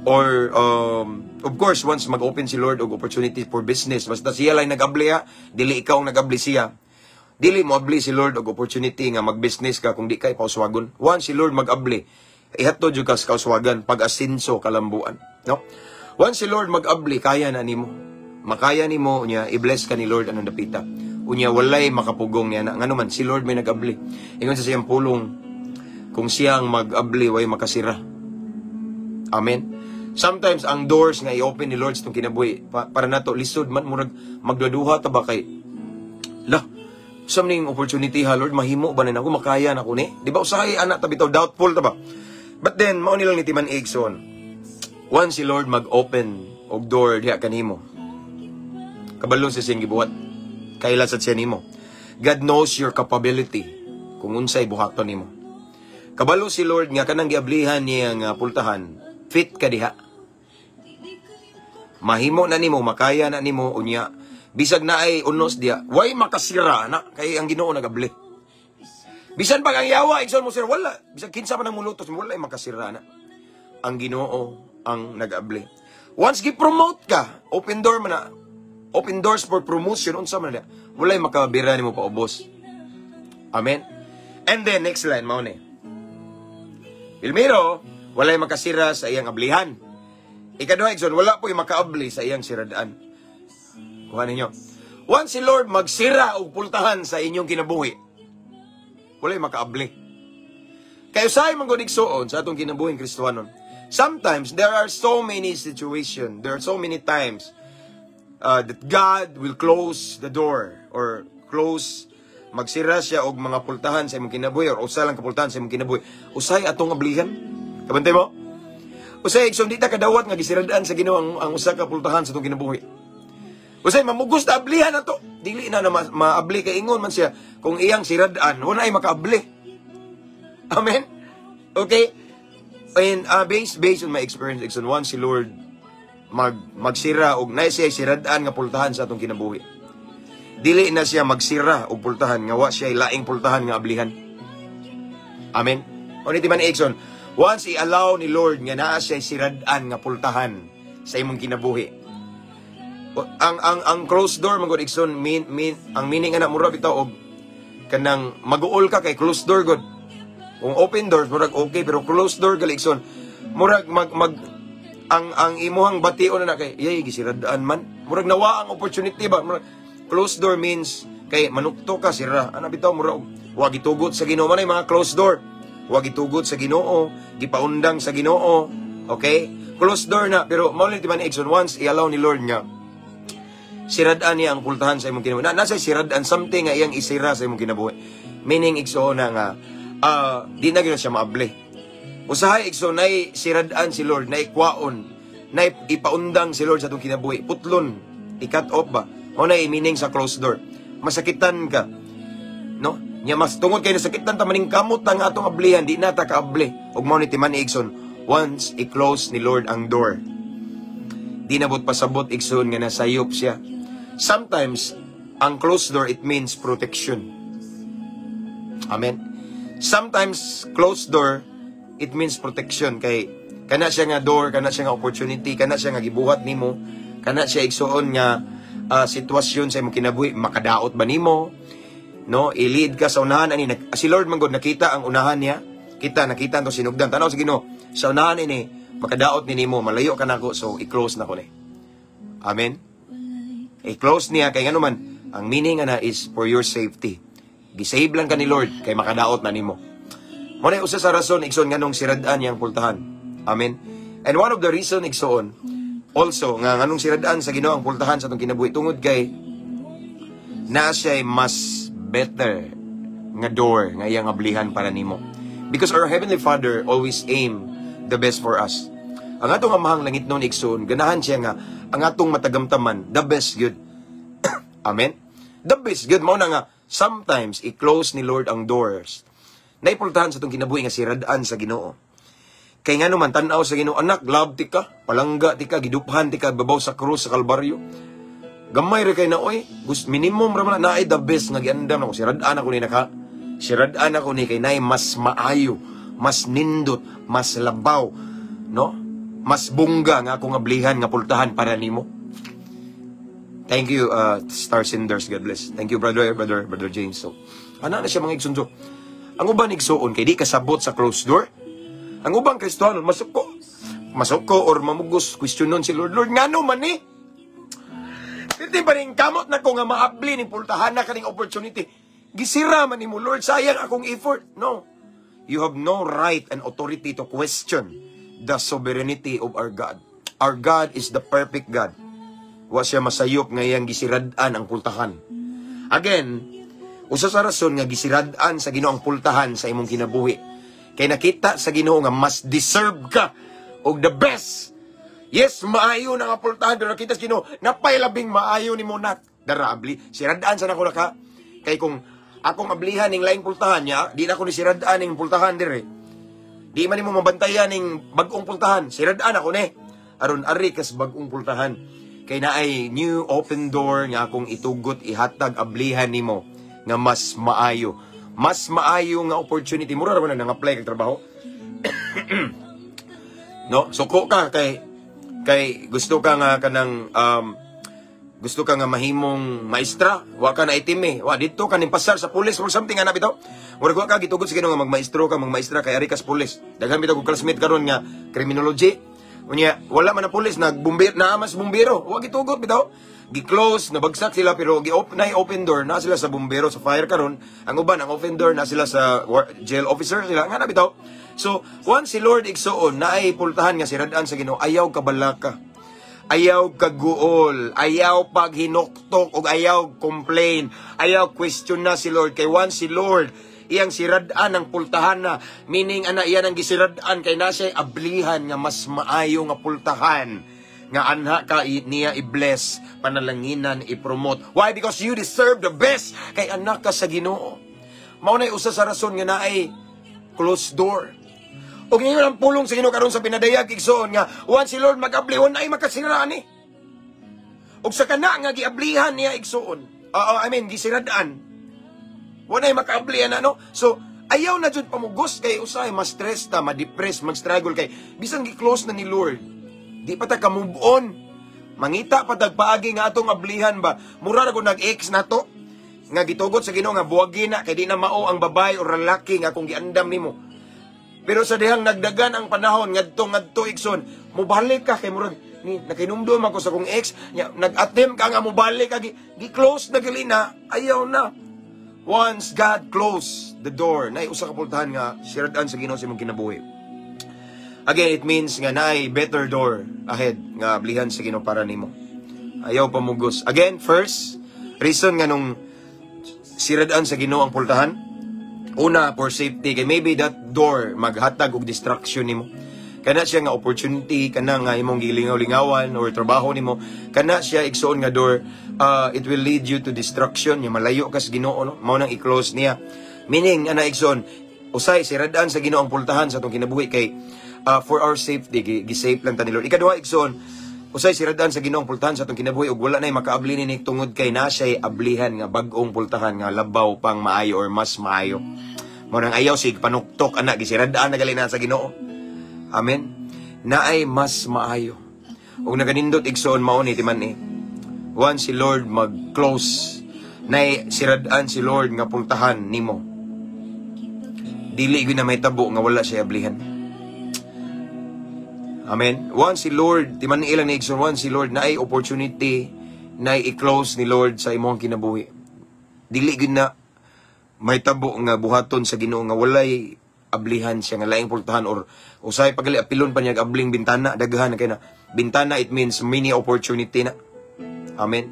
or of course, once mag-open si Lord og opportunity for business, basta siya lang nag-abli ha, dili ikaw ang nag-abli, siya. Dili mo abli si Lord og opportunity nga mag-business ka kung di ka ipauswagon. Once si Lord mag-abli, ihatod jud ka sa kauswagan, pag-asinso, kalambuan, no? Once si Lord mag-abli, kaya na nimo. Makaya nimo niya, i-bless ka ni Lord anong dapita. Unya walay makapugong niya na ngano man si Lord may nag-abli. Ingon sa siyang pulong, kung siya ang mag-abli, way makasira. Amen. Sometimes ang doors nga i-open ni Lord sa itong kinabuhi para nato lisod man, murag magduduha ta ba kay la sa ning opportunity ha, Lord, mahimo ba na ako, makaya na ko ni? Di ba usahay ana ta bitaw, doubtful ta ba? But then mao nilang ni timan, igsoon. Once si Lord mag-open og door diha kanimo, kabalo sa siyang gibuhat. Kaila sa siya nimo. God knows your capability kung unsay buhaton nimo. Kabalo si Lord nga kanang giablihan niya nga pultahan, fit ka diha. Mahimo na nimo, makaya na nimo, unya bisag na ay unos diha, way makasira na kay ang Ginoo nagabli. Bisan pag ang yawa, igsoon, mo sir, wala. Bisan kinsa pa nang mulutos, wala ay makasira na. Ang Ginoo ang nagabli. Once gi-promote ka, open door man na. Open doors for promotion, unsa man na. Walay makabira nimo paubos. Amen. And then next line mao ni. Primero, walay makasira sa iyang ablihan. Ikaduha, igsoon, wala po'y makaabli sa iyang siradaan. Kuha ninyo. Once si Lord magsira og pultahan sa inyong kinabuhi, walay makaabli. Kay usahay man gud, igsoon, sa atong kinabuhing Kristohanon. Sometimes there are so many situations, there are so many times that God will close the door or close, magsira siya og mga pultahan sa imong kinabuhi or usa lang ka pultahan sa imong kinabuhi. Usahay atong ablihan. Kabantay mo? Usahay, igsoon, di ta kadawat nga gisiradaan sa Ginoo ang usa ka pultahan sa atong kinabuhi. Usahay mamugos na ablihan ato. Dili na na maabli kay ingon man siya kung iyang siradaan, wala ay makaabli. Amen? Okay? And based on my experience, igsoon, once si Lord magsira og na siya siradaan nga pultahan sa atong kinabuhi, dili na siya magsira og pultahan nga wa siya laing pultahan nga ablihan. Amen. O ni man, igsoon, once i-allow ni Lord nga naa siya siradaan nga pultahan sa imong kinabuhi. Ang closed door man gud, igsoon, mean ang meaning ana mura bitaw og kanang maguol ka kay closed door gud. Kung open doors murag okay, pero closed door gali, igsoon, murag mag mag ang imuhang bation na kay yay gisiradaan man. Murag nawa ang opportunity ba? Murag closed door means kay manukto ka sira. Ana bitaw murag wa gitugot sa Ginoo man ay mga closed door. Wa gitugot sa Ginoo, gipaundang sa Ginoo. Okay? Closed door na, pero mao ni man, igsoon, once i-allow ni Lord nga siradaan niya ang pultahan sa imong kinabuhi. Na nasa siradaan something nga iyang isira sa imong kinabuhi. Meaning, igsoon, na nga di na gyud siya maabli. Usahay, igsoon, nay siradaan si Lord, nay kwaon, nay ipaundang si Lord sa atong kinabuhi. Putlon, i-cut off ba? Mao na meaning sa closed door. Masakitan ka. No? Nya mas tungod kay nasakitan ta, maningkamot ta nga atong ablihan, di na ta kaabli. Ug mao ni timan, igsoon, once i-close ni Lord ang door, di nabot pasabot, igsoon, nga nasayop siya. Sometimes, ang closed door, it means protection. Amen. Sometimes, closed door, it means protection. Kay, kana siya nga door, kana siya nga opportunity, kana siya nga gibuhat nimo, kana siya, igsoon, nga sitwasyon sa imong kinabuhi, makadaot ba nimo? No, i-lead ka sa unahan ani si Lord man gud nakita ang unahan niya. Kita nakita to sinugdan. Tanaw sa Ginoo sa unahan ini makadaot ni nimo, malayo ka nako, so i-close na ko ni. Amen. I-close niya kay ngano man ang meaning ana is for your safety. Gisave lang ka ni Lord kay makadaot na nimo. Mo na usa sa rason, igsoon, nganong siradaan niyang pultahan. Amen. And one of the reason, igsoon, also nga nganong siradaan sa Ginoo ang pultahan sa atong kinabuhi tungod kay naa siya mas better nga door nga iyang ablihan para nimo. Because our Heavenly Father always aim the best for us. Ang atong Amahang Langitnon, igsoon, ganahan siya nga ang atong matagamtaman, the best good. Amen? The best good. Mao na nga, sometimes, i-close ni Lord ang doors. Naipultahan sa itong kinabuhi nga siradaan sa Ginoo. Kay nga naman, tanaw sa Ginoo, "Anak, love ti ka, palangga ti ka, giduphan ti ka, babaw sa krus sa Kalbaryo. Gamay ra kay na oy, gust minimum ra man naay the best nga giandam nako, siradaan ako ni naka. Siradaan ako ni kay naay mas maayo, mas nindot, mas labaw, no? Mas bungga nga akong ablihan nga pultahan para nimo." Thank you, Star Senders. God bless. Thank you, brother, brother, brother James. So, ana na siya, mga igsoon. Ang uban, igsuon, kay di kasabot sa closed door. Ang ubang Kristiyano, masuko. Masuko or mamugos, question nun si Lord. "Lord, ngano man ni? Hindi pa rin kamot na ko nga maabli ni pultahan na kaning opportunity. Gisira man nimo, Lord, sayang akong effort." No. You have no right and authority to question the sovereignty of our God. Our God is the perfect God. Wa siya masayop nga iyang gisirad-an ang pultahan. Again, usa sa rason nga gisirad-an sa Ginoo ang pultahan sa imong kinabuhi, kay nakita sa Ginoo nga mas deserve ka og the best. Yes, maayo na nga pultahan, pero nakita sa Ginoo napay labing maayo nimo, nak. Dara abli, sirad-an sa nako naka. Kay kung akong ablihan ning laing pultahan niya, di na ako ni sirad-an ning pultahan dire. Di man nimo mabantayan ning bag-ong pultahan. Sirad-an ako ni. Aron ari kas bag-ong pultahan. Kay naay new open door nga akong itugot, ihatag, ablihan nimo nga mas maayo. Mas maayo nga opportunity. Mura ra man na nang-apply kag trabaho. No? Suko ka kay gusto ka nga kanang gusto ka nga mahimong maestra, wa ka na itim eh. Wa dito ka ning pasar sa pulis or something ana bitaw. Murag wa ka gitugot sa Ginoo nga magmaestro ka, magmaestra kay ari ka sa pulis. Daghan bitaw kog classmate karon nga criminology. Unya, wala man na pulis, nagbumbir na mas bumbero. Wa gitugot bitaw. Gi-close, nabagsak sila, pero gi-open na open door na sila sa bumbero, sa fire karon. Ang uban ang open door na sila sa jail officer sila nga na bitaw. So, once si Lord, igsuon, naay pultahan nga siradaan sa Ginoo, ayaw kabalaka. Ayaw kaguol, ayaw paghinuktok ug ayaw complain, ayaw question na si Lord, kay once si Lord iyang siradaan ang pultahan na, meaning ana iyan ang gisiradaan kay na siya ablihan nga mas maayo nga pultahan nga anha ka niya i-bless, panalanginan, i-promote. Why? Because you deserve the best kay anak ka sa Ginoo. Mao na usa sa rason nga naay closed door. Ug ngayon ang pulong sa Ginoo karon sa pinadayag, igsoon, nga once si Lord mag-abli, ay makasira ani. Ug sa kana nga giablihan niya, igsoon. I mean, gisiradaan. Wala makaabli ana, no? So ayaw na jud pamugos kay usay ma-stress ta, ma-depress, mag-struggle kay bisan gi-close na ni Lord, di pa ta ka-move on. Mangita pa tag paagi nga atong ablihan ba. Mura ra ko nag-ex na to nga gitugot sa Ginoo nga buwagi na kay di na mao ang babae o lalaki nga kung giandam nimo. Pero sa dihang nagdagan ang panahon ngadto ngadto, igsoon, mobalik ka kay murag ni nakinumdum ako sa kong ex nya, nag-attempt ka nga mobalik ka, gi-close na gali na, ayaw na. Once God close the door, naay usa ka pultahan nga siradaan sa Ginoo sa imong kinabuhi. Again, it means nga naay better door ahead nga ablihan sa Ginoo para nimo. Ayaw pamugos. Again, first reason nga nung siradaan sa Ginoo ang pultahan, una, for safety, kay maybe that door maghatag og distraction nimo. Kana siya nga opportunity, kana nga imong gilingaw-lingawan or trabaho nimo, kana siya, igsuon, nga door, it will lead you to destruction, yung malayo ka sa Ginoo, no? Mao nang i-close niya. Meaning, ana, igsuon, usay siradaan sa Ginoo ang pultahan sa atong kinabuhi kay for our safety, gi-safe lang ta ni Lord. Ikaduha, igsuon, usay siradaan sa Ginoo ang pultahan sa atong kinabuhi ug wala nay makaabli nini tungod kay na siya'y ablihan nga bag-ong pultahan nga labaw pang maayo or mas maayo. Mao nang ayaw sig panuktok ana, gisiradaan na gali na sa Ginoo. Amen. Naay mas maayo. Ug naganindot, igsoon, mao ni timan eh. Once si Lord mag-close, nay siradaan si Lord nga pultahan nimo. Dili gyud na may tabo nga wala siya ablihan. Amen. Once si Lord, timan ilang ni igsoon, once si Lord naay opportunity na i-close ni Lord sa imong kinabuhi. Dili gyud na may tabo nga buhaton sa Ginoo nga walay ablihan siya nga laing pultahan or usay pagali apilon pa niya og abling bintana, daghan na kay na bintana, it means many opportunity na. Amen.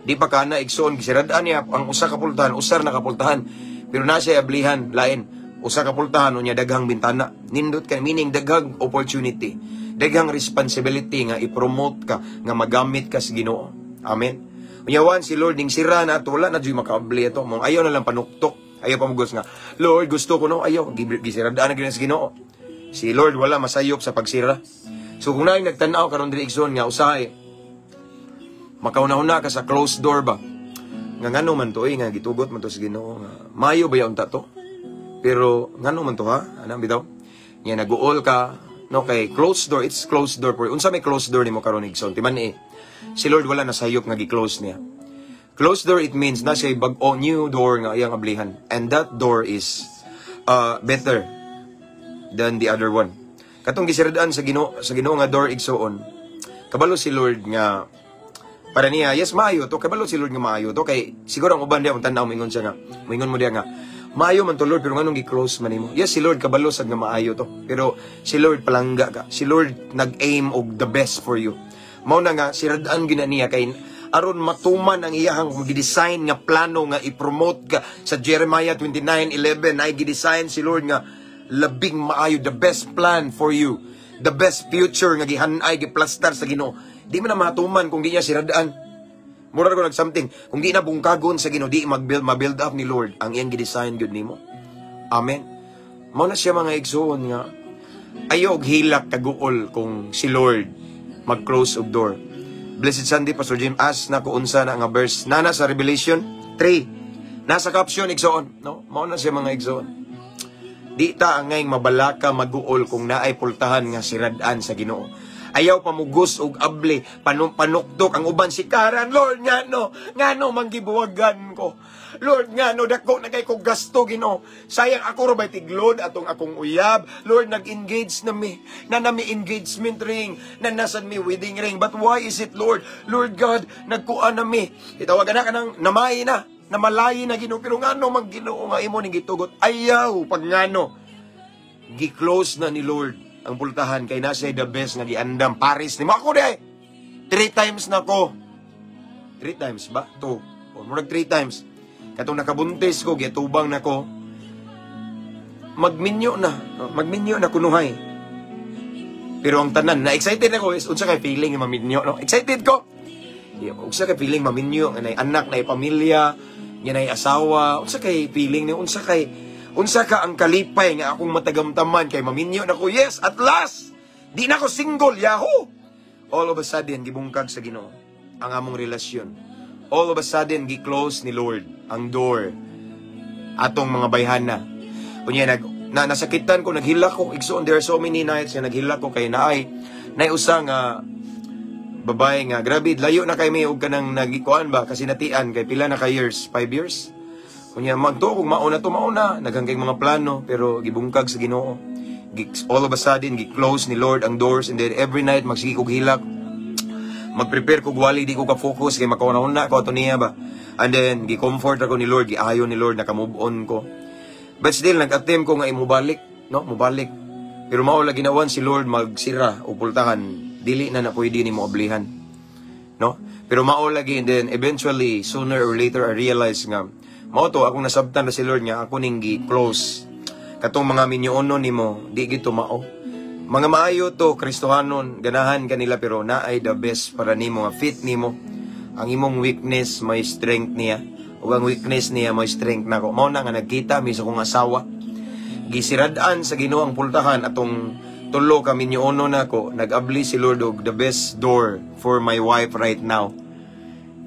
Di pa kana, igsoon, gisiradaan niya ang usa ka pultahan, usar na ka pultahan, pero na siya ablihan lain, usa ka pultahan unya daghang bintana. Nindot ka, meaning daghang opportunity, daghang responsibility nga i-promote ka, nga magamit ka sa Ginoo. Amen. Unya si Lord ning sira na ato, wala na jud makaabli ato mo. Ayaw na lang panuktok, ayaw pamugos nga, "Lord, gusto ko," no? Ayaw, gisiradaan na gyud sa Ginoo. Si Lord wala masayop sa pagsira. So kung naay nagtan-aw karon diri, igsoon, nga usahay makauna-una ka sa closed door ba? Nga ngano man to eh, nga gitugot man to sa Ginoo nga maayo ba unta to? Pero ngano man to ha? Ana bitaw? Nga naguol ka, no, kay closed door, it's closed door for unsa may closed door nimo karon, igsoon? Timan eh. Si Lord wala nasayop nga gi-close niya. Closed door, it means na siya bag-o, new door nga iyang ablihan. And that door is better than the other one. Katong gisiradaan sa Ginoo nga door, igsuon. Kabalo si Lord nga para niya, yes, maayo to, kabalo si Lord nga maayo to kay siguro ang uban diya kung tan-aw moingon siya nga, moingon mo diya nga maayo man to, Lord, pero nganong gi-close man nimo? Yes, si Lord kabalo sad nga maayo to. Pero si Lord palangga ka. Si Lord nag-aim og the best for you. Mao na nga siradaan gina niya kay aron matuman ang iyahang gi-design nga plano nga i-promote ka sa Jeremiah 29:11 ay gi-design si Lord nga labing maayo, the best plan for you, the best future nga gihanay, giplastar sa Ginoo. Di man na matuman kung di niya siradaan. Mura ko nag something kung di na bungkagon sa Ginoo, di mag-build, ma-build up ni Lord ang iyang gi-design gyud nimo. Amen. Mao na siya, mga igsoon, nga ayaw og hilak kaguol kung si Lord mag-close og door. Blessed Sunday, Pastor Jim. Ask na ko unsa na nga verse. Nana sa Revelation 3. Nasa caption, igsoon, no? Mao na siya, mga igsoon. Di ta angay mabalaka, maguol kung naay pultahan nga siradaan sa Ginoo. Ayaw pamugos og abli, panuktok ang uban si Karan. "Lord, ngano, ngano manggibuwagan ko? Lord, ngano dako na kay ko gasto, Ginoo. Sayang ako ra bay tiglod atong akong uyab. Lord, nag-engage na mi. Na nami engagement ring, na nasan mi wedding ring. But why is it, Lord? Lord God, nagkuan na mi." Itawagan na kanang namay na, namalayi na, Ginoo, pero ngano man, Ginoo, nga imo ning gitugot? Ayaw pag ngano. Gi-close na ni Lord ang pultahan kay nasa the best nga giandam Paris nimo. Ako di three times na ko. Three times ba? Two. O murag three times. Katong nakabuntis ko, gitubang na ko. Magminyo na. No? Magminyo na kunuhay. Pero ang tanan, na excited ako is unsa kay feeling nga maminyo, no? Excited ko. Di, unsa kay feeling maminyo nga nay anak, nay pamilya, nga nay asawa, unsa kay feeling ni unsa ka ang kalipay nga akong matagamtaman kay maminyo na ko. Yes, at last. Di na ko single, yahoo. All of a sudden, gibungkag sa Ginoo ang among relasyon. All of a sudden, gi-close ni Lord ang door atong mga bayhana. Unya nag na nasakitan ko, naghilak ko, igsoon. There are so many nights nga naghilak ko kay naay usa nga babae nga grabe layo na kay mi og kanang nagikuan ba kasi natian kay pila na ka years, 5 years. Unya magtuo kung mauna to, mauna naghang kay mga plano, pero gibungkag sa Ginoo. All of a sudden, gi-close ni Lord ang doors and then every night magsige kog hilak, magprepare kog wali, di ko ka focus kay makauna-una ko ato niya ba. And then gi-comfort ako ni Lord, giayo ni Lord, naka-move on ko. But still nag-attempt ko nga imubalik, no, mubalik, pero mao lagi na si Lord magsira o pultahan, dili na na pwede nimo oblihan, no? Pero mao lagi, and then eventually, sooner or later, I realize nga mao to akong nasabtan na si Lord nga ako ning gi-close katong mga minyoono nimo, di gito mao. Mga maayo to, Kristohanon, ganahan kanila, pero naay the best para nimo nga fit nimo. Ang imong weakness may strength niya ug ang weakness niya may strength nako. Mao na nga nagkita mi sa akong asawa. Gisirad-an sa Ginoo ang pultahan atong tulo ka minyono nako. Nag-abli si Lord og the best door for my wife right now.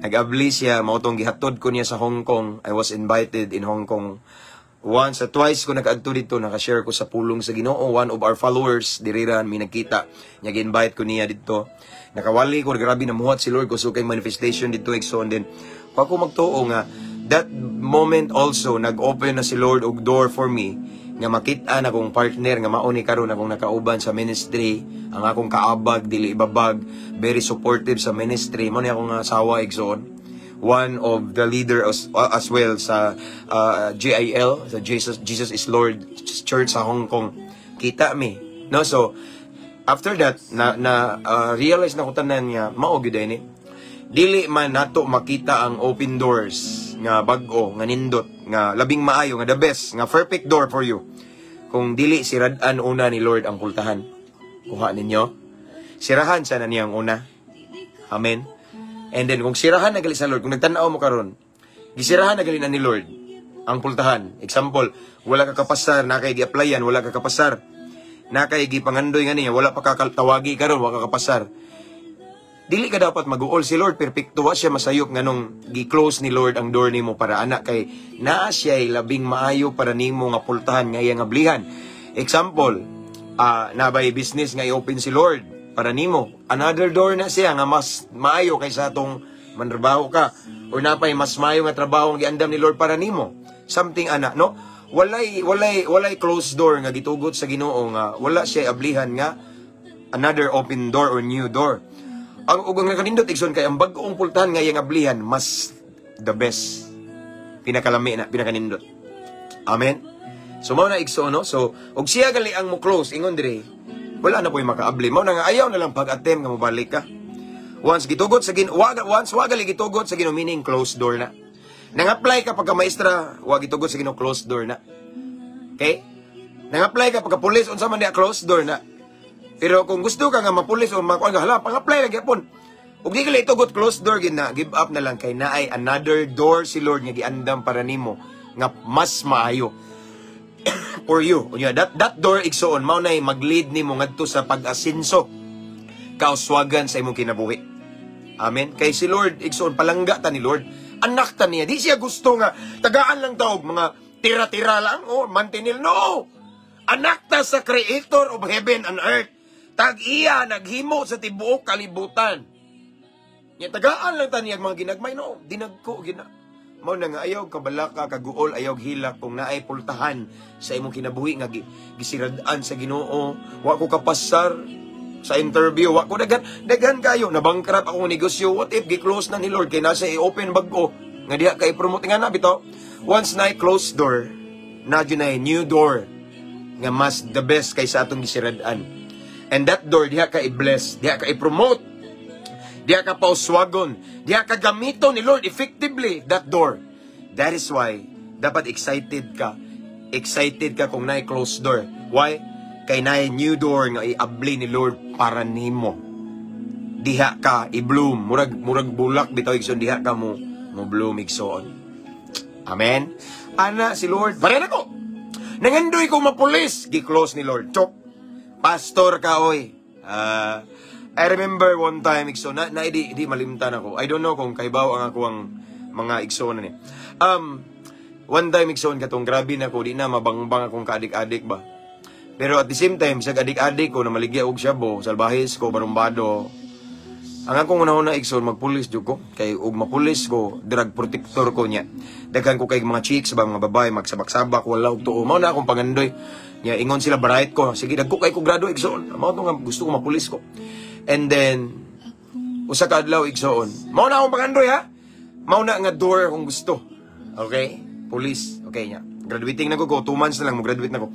Nag-abli siya, mao tong gihatod ko niya sa Hong Kong. I was invited in Hong Kong once, twice ko nakaadto dito, naka-share ko sa pulong sa Ginoo. One of our followers, diriran mi nagkita. Nya gi-invite ko niya dito. Nakawali ko, grabe na muhat si Lord ko so kay manifestation dito, igsoon din. Kung ako magtuo nga, that moment also, nag-open na si Lord og door for me nga makita na akong partner nga mao ni karon akong nakauban sa ministry, ang akong kaabag dili ibabag, very supportive sa ministry. Mao ni akong asawa, igsoon, one of the leader as well sa JIL, sa Jesus Jesus is Lord Church sa Hong Kong. Kita mi, no? So after that, na na realize na ko tanan nga mao gyud ni dili man nato makita ang open doors nga bag-o, nga nindot, nga labing maayo, nga the best, nga perfect door for you kung dili sirad-an una ni Lord ang pultahan. Kuha ninyo, sirahan sana niyang una. Amen. And then, kung sirahan na gali sa Lord, kung nagtanaw mo karon, gisirahan na gali na ni Lord ang pultahan. Example, wala ka kapasar, na kay gi-applyan, wala ka kapasar. Na kay gipangandoy nga niya, wala pa kakatawagi karon, wala ka kapasar. Dili ka dapat mag-uol si Lord, perpekto, wa siya masayop nganong gi-close ni Lord ang door nimo para ana, kay naa siya labing maayo para nimo nga pultahan nga iyang ablihan. Example, nabay business nga i-open si Lord para nimo. Another door na siya nga mas maayo kaysa atong mantrabaho ka or napay mas maayo nga trabaho ang giandam ni Lord para nimo. Something ana, no? Walay closed door nga gitugot sa Ginoo nga wala siya ablihan nga another open door or new door. Ang ug ang nakanindot, igsoon, kay ang bag-ong pultahan nga iyang ablihan mas the best. Pinakalami na, pinakanindot. Amen. So mao na, igsoon, no. So og siya gali ang mo close ingon dire, wala na po'y makaabli. Mao na nga ayaw na lang pag-attempt nga mobalik ka. Once gitugot sa Gin wa once wa gali gitugot sa Ginoo, meaning closed door na. Nang-apply ka pagka maestra, wa gitugot sa Ginoo, closed door na. Okay? Nang-apply ka pagka pulis, unsa man diha, closed door na. Pero kung gusto ka nga mapulis o makuan ka, hala, pang-apply lang gyapon. Ug di ka itugot, closed door gid na, give up na lang kay naay another door si Lord nga giandam para nimo nga mas maayo for you. Unya that door, igsoon, mao nay mag-lead nimo ngadto sa pag-asenso kauswagan sa imong kinabuhi. Amen. Kay si Lord, igsoon, palangga ta ni Lord. Anak ta niya. Di siya gusto nga tagaan lang ta og mga tira-tira lang o mantinil. No! Anak ta sa Creator of heaven and earth. Tag-iya naghimo sa tibuok kalibutan. Nya tagaan lang ta niya mga ginagmay, no. Dinagko gina. Mao na nga ayaw kabalaka, kaguol, ayaw hilak kung naay pultahan sa imong kinabuhi nga gisirad-an sa Ginoo. Wa ko kapasar sa interview, wa ko, daghan daghan kayo, nabankrupt akong negosyo. What if gi-close na ni Lord kay nasa i-open bag-o nga diha kay promote nga na bitaw? Once na closed door na jud na new door nga mas the best kaysa atong gisirad-an. And that door, diha ka i-bless, diha ka i-promote, diha ka pauswagon, diha ka gamiton ni Lord effectively, that door. That is why dapat excited ka. Excited ka kung naay closed door. Why? Kay naay new door nga iabli ni Lord para nimo. Diha ka i-bloom, murag bulak bitaw, igsoon, diha ka mo bloom, igsoon. Amen. Ana si Lord, pare ko. Nangandoy ko mapulis, gi-close ni Lord. Chok. Pastor ka oy. Ah, I remember one time, igsoon, na di malimtan ako. I don't know kung kaibaw ang ako ang mga igsoon na ni. One time, igsoon, katong grabe na ko, di na mabangbang akong kaadik-adik ba. Pero at the same time, sa adik-adik ko na maligya og shabu, salbahis ko, barumbado. Ang akong una-una, igsoon, magpulis jud ko. Kay og mapulis ko, drug protector ko niya. Daghan ko kay mga chicks ba, mga babae, magsabak-sabak, wala og tuo. Mao na akong pangandoy. Nya ingon sila bright ko. Sige, dagko kay ko grado, igsoon. Mao to nga gusto ko mapulis ko. And then usa ka adlaw, igsoon. Mao na akong pangandoy ha. Mao na nga door akong gusto. Okay? Police. Okay nya. Graduating na ko, 2 months na lang mo graduate na ko.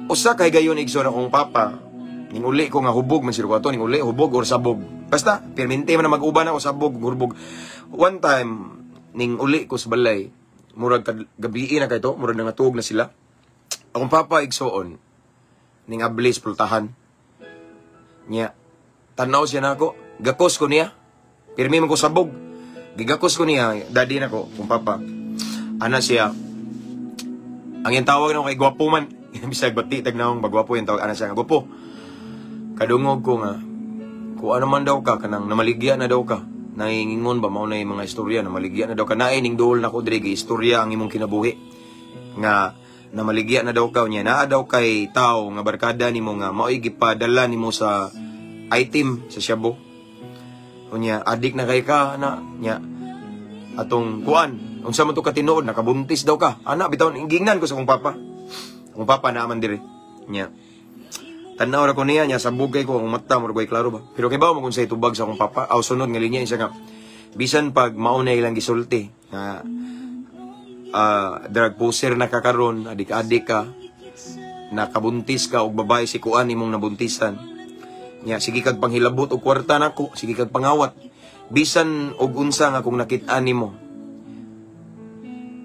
Usa kay gayon, igsoon, akong papa ning uli ko nga hubog man sila ko ato, ning uli hubog or sabog. Basta permente man na mag-uban ako, sabog, hubog. One time ning uli ko sa balay, murag gabii na kay to, murag nangatuog na sila. Akong papa, igsoon, Ning ablis pultahan. Nya, tanaw siya nako, gakos ko niya. Pirmi man ko sabog. Gigakos ko niya, daddy nako, kung papa. Ana siya, ang iyang tawag nako kay gwapo man. Bisag bati tag naong bagwapo yung tawag ana siya nga gwapo. Kadungog ko nga kung ano man daw ka, kanang namaligya na daw ka. Nangingingon ba mao na yung mga istorya, namaligya na daw ka. Naay ning duol nako diri, istorya ang imong kinabuhi nga namaligya na daw ka niya, naa daw kay tao nga barkada nimo nga mao'y gipadala nimo sa item sa shabu. Unya adik na kay ka na nya atong kuan, unsa man to katinuod, nakabuntis daw ka ana. Bitaw gingnan ko sa akong papa, akong papa naa man diri. Nya tanaw ra ko niya, nya sabog kay ko akong mata, murag way klaro ba, pero kay bawo mo kung say tubag sa akong papa aw sunod nga linya siya nga bisan pag mao na ilang gisulti nga drug poser na ka karon, adik-adik ka, nakabuntis ka og babae, si kuan imong nabuntisan. Nya sige kag panghilabot og kwarta nako, sige kag pangawat, bisan og unsa nga kung nakit-an nimo,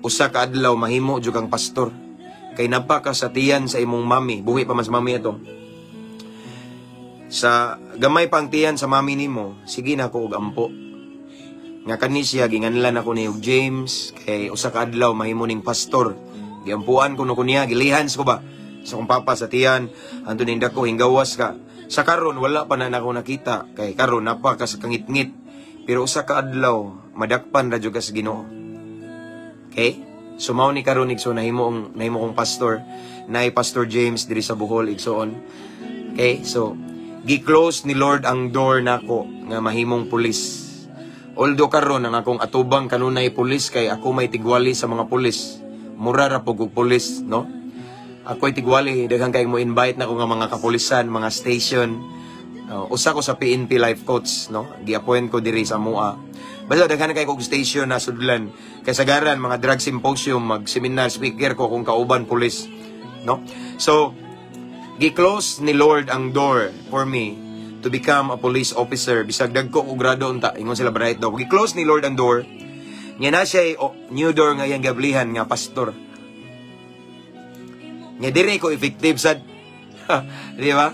usa ka adlaw mahimo jud kang pastor kay napaka sa tiyan sa imong mami. Buhi pa mas mami ato, sa gamay pa ang tiyan sa mami nimo, sige na ko og ampo nga kani siya. Ginganlan ako ni og James kay usa ka adlaw mahimo ning pastor. Giampuan ko no ko niya, gilihans ko ba sa akong papa sa tiyan anto ning dako hinggawas ka. Sa karon wala pa na nako nakita kay karon napa ka sa kangitngit, pero usa ka adlaw madakpan ra jud ka sa Ginoo. Okay, so mao ni karon, igsoon, nahimo kong pastor, nay Pastor James diri sa Bohol, igsoon. Okay, so gi-close ni Lord ang door nako nga mahimong pulis. Although karon ang akong atubang kanunay pulis kay ako may tigwali sa mga pulis. Mura ra pug og pulis, no? Ako'y tigwali, daghan kay mo invite na ko nga mga kapulisan, mga station. Usa ko sa PNP life coach, no? Gi-appoint ko diri sa MUA. Basta daghan kay kog station na sudlan. Kay sagaran mga drug symposium, mag seminar speaker ko kung kauban pulis, no? So, gi-close ni Lord ang door for me to become a police officer. Bisag dagko og grado unta, ingon sila bright daw. Gi-close ni Lord ang door. Nya na siya oh, new door nga iyang gablihan nga pastor. Nya dire ko effective sad. Di ba?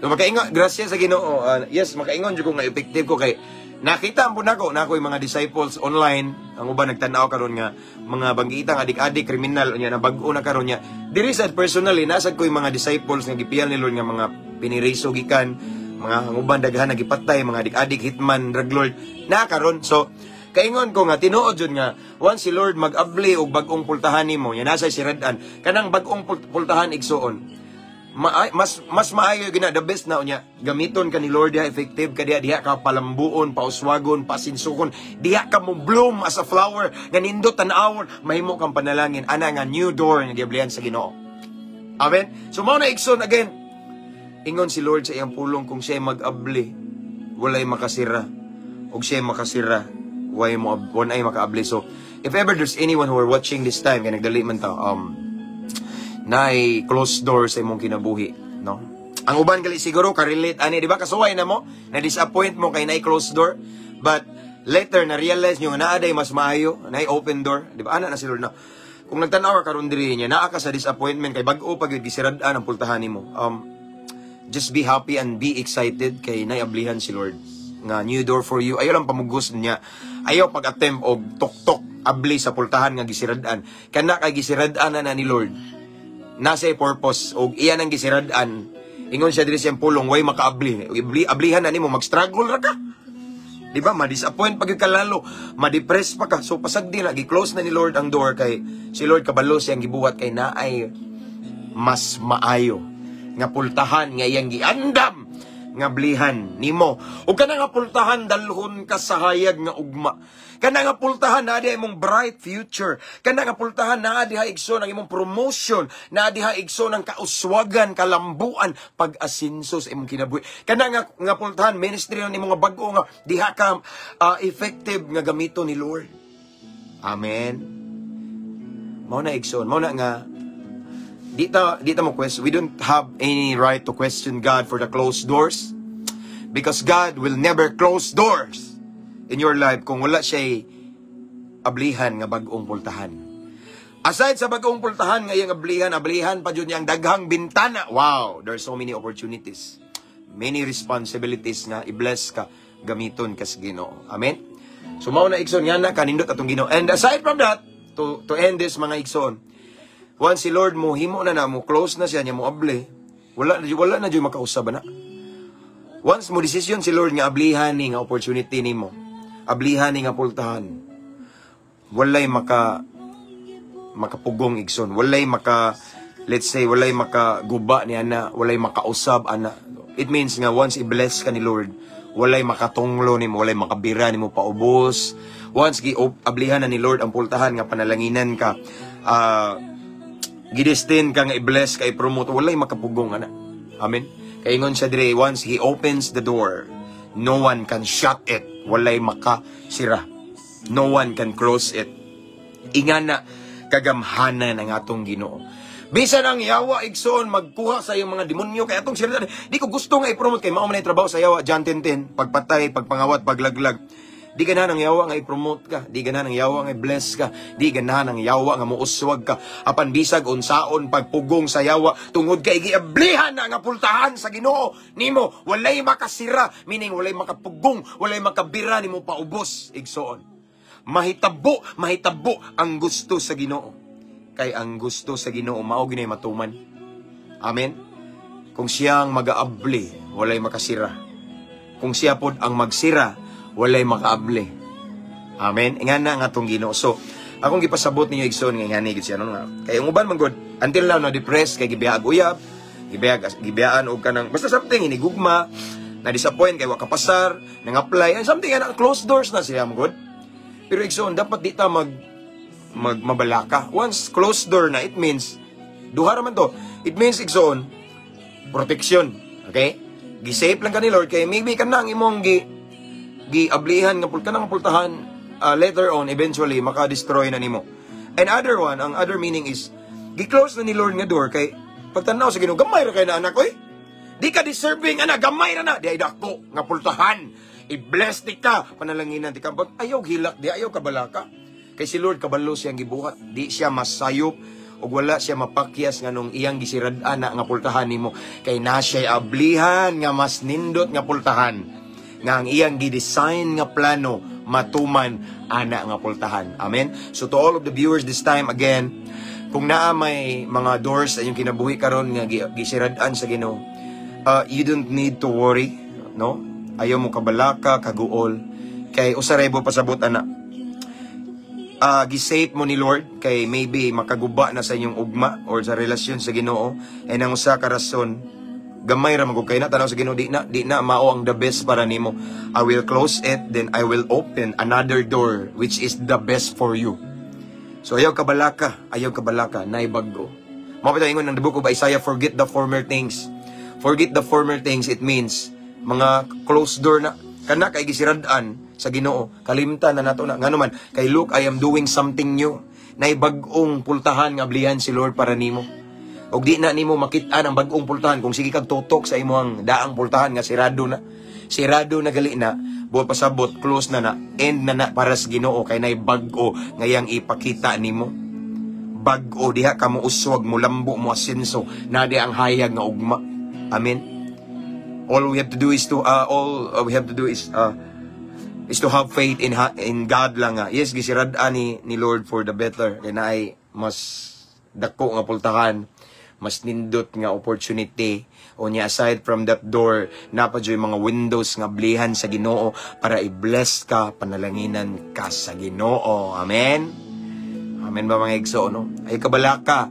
So makaingon, grasya sa Ginoo. Yes, makaingon jud ko nga effective ko kay nakita po nako na ako'y mga disciples online, ang uban nagtan-aw karon nga mga banggiitang adik-adik kriminal, unya na bag-o na karon niya. Diri sad personally nasad ko yung mga disciples nga gipiyal ni Lord nga mga piniriso gikan, mga ang uban daghan nagipatay, mga adik-adik, hitman, drug lord na karon. So kaingon ko nga tinuod jud nga once si Lord mag-abli og bag-ong pultahan nimo, nya nasa sirad-an kanang bag-ong pultahan, igsuon, mas mas maayo gina, the best na unya gamiton ka ni Lord diha, effective ka diha, diha ka palambuon, pauswagon, pasinsukon, diha ka mo bloom as a flower nga nindot tan-awon, mahimo kang panalangin ana nga new door nga giablihan sa Ginoo. Amen. So mao na, igsoon, again, ingon si Lord sa iyang pulong, kung siya mag-abli, walay makasira, ug siya makasira, way mo ay makaabli. So if ever there's anyone who are watching this time kay nagdali man ta, naay closed door sa imong kinabuhi, no? Ang uban gali siguro ka-relate ani, di ba? Kasuway na mo, na disappoint mo kay naay closed door, but later na realize nyo nga naa day mas maayo, naay open door, di ba? Ana na si Lord na. Kung nagtan-aw ka karon diri niya, naa ka sa disappointment kay bag-o pa gyud gisirad-an ang pultahan nimo. Just be happy and be excited kay naay ablihan si Lord nga new door for you. Ayaw lang pamugos niya. Ayaw pag-attempt og tok-tok abli sa pultahan nga gisirad-an. Kana kay gisirad-an na, na ni Lord, nasa purpose og iya nang gisirad-an. Ingon siya diri siyang pulong, way makaabli. Abli, ablihan na nimo, mag-struggle ra ka. Di ba? Ma-disappoint pa gyud ka lalo, ma-depress pa ka. So pasagdi na, gi-close na ni Lord ang door kay si Lord kabalo siyang gibuhat kay naay mas maayo nga pultahan nga iyang giandam nga blihan nimo. Ug kana nga pultahan, dalhon ka sa hayag nga ugma. Kana nga pultahan, naa diha imong bright future. Kana nga pultahan, naa diha, igsoon, ang imong promotion, naa diha, igsoon, ang kauswagan, kalambuan, pag-asinso sa imong kinabuhi. Kana nga pultahan, ministry na nimo nga bag-o nga diha ka effective nga gamito ni Lord. Amen. Mao na, igsoon, mao na nga di ta mo question. We don't have any right to question God for the closed doors because God will never close doors in your life kung wala siya ablihan nga bag-ong pultahan. Aside sa bagong pultahan nga iyang ablihan, ablihan pa jud niyang daghang bintana. Wow, there's so many opportunities. Many responsibilities nga i-bless ka, gamiton ka sa Ginoo. Amen. So mao na, igsoon, nga na kanindot atong Ginoo. And aside from that, to end this, mga igsoon, once si Lord mo himo na na mo close na siya niya mo abli, wala na jud makausab na. Once mo decision si Lord nga ablihan ni nga opportunity nimo, ablihan ni nga pultahan, walay makapugong, igsoon. Walay maka, let's say, walay makaguba ni ana, walay makausab ana. It means nga once i-bless ka ni Lord, walay makatunglo nimo, walay makabira nimo paubos. Once gi ablihan na ni Lord ang pultahan nga panalanginan ka, gidestin ka nga i-bless ka, i-promote, walay makapugong ana. Amen. Kay ingon siya dire, once He opens the door, no one can shut it. Walay makasira. No one can close it. Ingana kagamhanan ang atong Ginoo. Bisan ang yawa, igsoon, magkuha sa iyong mga demonyo kay atong sila, di ko gusto nga i-promote kay mao man ay trabaho sa yawa, John 10:10, pagpatay, pagpangawat, paglaglag. Di ganahan ang yawa nga i-promote ka, di ganahan ang yawa nga i-bless ka, di ganahan ang yawa nga muuswag ka. Apan bisag unsaon pagpugong sa yawa, tungod kay giablihan na nga pultahan sa Ginoo nimo, walay makasira, meaning walay makapugong, walay makabira nimo paubos, igsoon. Mahitabo, mahitabo ang gusto sa Ginoo. Kay ang gusto sa Ginoo mao ginay matuman. Amen. Kung siyang magaabli, walay makasira. Kung siya pod ang magsira, walay makaabli. Amen. Ingana nga atong Ginoo. So, akong gipasabot ninyo, igsoon, nga ingani gid siya no nga. Kay ang uban man gud until now na depressed kay gibiag uyab, gibiag gibiyaan og kanang basta something inigugma, na disappoint kay wa kapasar, nang apply and something ana, closed doors na siya man gud. Pero igsoon, dapat di ta mag mag mabalaka. Once closed door na, it means duha ra man to. It means, igsoon, protection. Okay? Gi-safe lang ka ni Lord kay maybe kanang imong gi giablihan nga pulta nga pultahan, later on eventually maka-destroy na nimo. And other one, ang other meaning is gi-close na ni Lord nga door kay pagtanaw sa Ginoo, gamay ra kay na anak oy. Di ka deserving ana, gamay ra na. Di ay dako nga pultahan. I-bless di ka, panalanginan di ka. But ayaw hilak di, ayaw kabalaka. Kay si Lord kabalo siyang gibuhat. Di siya masayop ug wala siya mapakyas nga nung iyang gisirad-an na nga pultahan nimo kay na siya ablihan nga mas nindot nga pultahan nga ang iyang gi-design nga plano matuman ana nga pultahan. Amen. So to all of the viewers this time again, kung naa may mga doors sa inyong kinabuhi karon nga gisirad-an sa Ginoo, you don't need to worry, no? Ayaw mo kabalaka, kaguol kay usa ray mo pasabot ana, gisafe mo ni Lord kay maybe makaguba na sa inyong ugma or sa relasyon sa Ginoo. And ang usa ka rason, gamay ra man kay na tanaw sa Ginoo, di na mao ang the best para nimo. I will close it, then I will open another door which is the best for you. So ayaw kabalaka, ayaw kabalaka, naay bag-o. Mao pa ingon ng the book of Isaiah, "Forget the former things." Forget the former things, it means mga closed door na kana kay gisirad-an sa Ginoo, kalimtan na nato na. Ngano man kay, "Look, I am doing something new." Nay bag-ong pultahan nga ablihan si Lord para nimo. Og di na nimo makit-an ang bag-ong pultahan kung sige kag tutok sa imong daang pultahan nga sirado na. Sirado na gali na, buot pasabot, close na na, end na na para sa Ginoo kay nay bag-o nga iyang ipakita nimo. Bag-o diha ka mo uswag, mo lambo, mo asenso, na di ang hayag nga ugma. Amen. All we have to do is to have faith in God lang nga. Yes, gisirad-an ni Lord for the better. Kay naay mas dako nga pultahan, mas nindot nga opportunity. O niya, aside from that door, naa pa juy mga windows nga blihan sa Ginoo para i-bless ka, panalanginan ka sa Ginoo. Amen. Amen ba, mga igsoon, no? Ay kabalaka,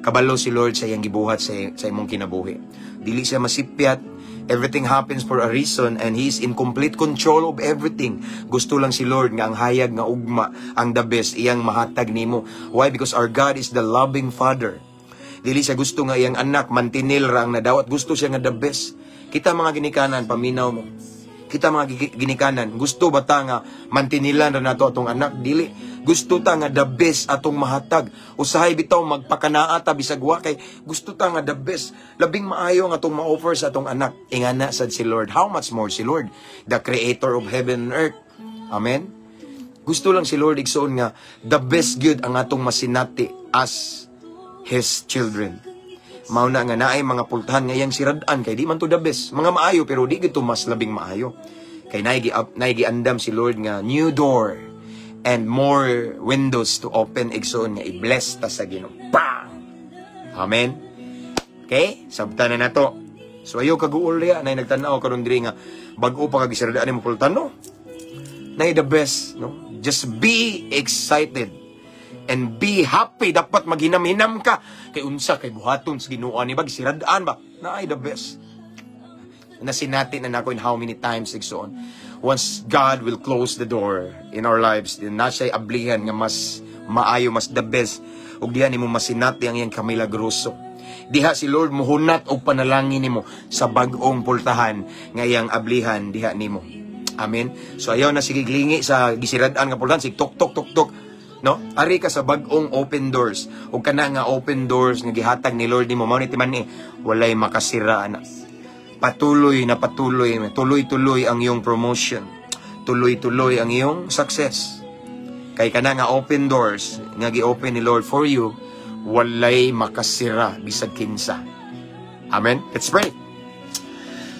kabalo si Lord sa iyang gibuhat sa imong kinabuhi. Dili siya masipyat. Everything happens for a reason and He is in complete control of everything. Gusto lang si Lord nga ang hayag nga ugma, ang the best, iyang mahatag nimo. Why? Because our God is the loving Father. Dili siya gusto nga iyang anak mantinil ra ang nadawat. Gusto siya nga the best. Kita mga ginikanan, paminaw mo. Kita mga ginikanan, gusto ba ta nga mantinilan ra nato atong anak? Dili. Gusto ta nga the best atong mahatag. Usahay bitaw magpakanaa ta bisag wa kay gusto ta nga the best. Labing maayo nga atong ma-offer sa atong anak. Ingana sad si Lord. How much more si Lord, the creator of heaven and earth. Amen. Gusto lang si Lord, igsoon, nga the best good ang atong masinati as His children. Mao na nga naay mga pultahan nga iyang sirad-an kay di man to the best. Mga maayo, pero di gito mas labing maayo. Kay naay giandam si Lord nga new door and more windows to open, igsoon, nga i-bless ta sa Ginoo. Bang! Amen. Okay? Sabta na nato. So ayaw kaguol diya nay nagtan-aw karon diri nga bag-o pa kag gisirad-an nimo pultahan, no? Nay the best, no? Just be excited and be happy. Dapat maghinam-hinam ka. Kay unsa kay buhaton sa Ginoo ni ba gisirad-an ba? Naay the best. Nasinati na nako in how many times, igsoon. Once God will close the door in our lives, then na siya'y ablihan nga mas maayo, mas the best. Ug diha nimo masinati ang iyang kamilagroso. Diha si Lord muhunat og panalangin nimo sa bag-ong pultahan nga iyang ablihan diha nimo. Amen. So ayaw na sige lingi sa gisirad-an nga pultahan, sig tok tok tok tok. No? Ari ka sa bag-ong open doors. Ug kana nga open doors nga gihatag ni Lord nimo, mao ni timan ni walay makasira ana. Patuloy na patuloy, tuloy-tuloy ang iyong promotion. Tuloy-tuloy ang iyong success. Kay kana nga open doors nga gi-open ni Lord for you, walay makasira bisag kinsa. Amen. Let's pray.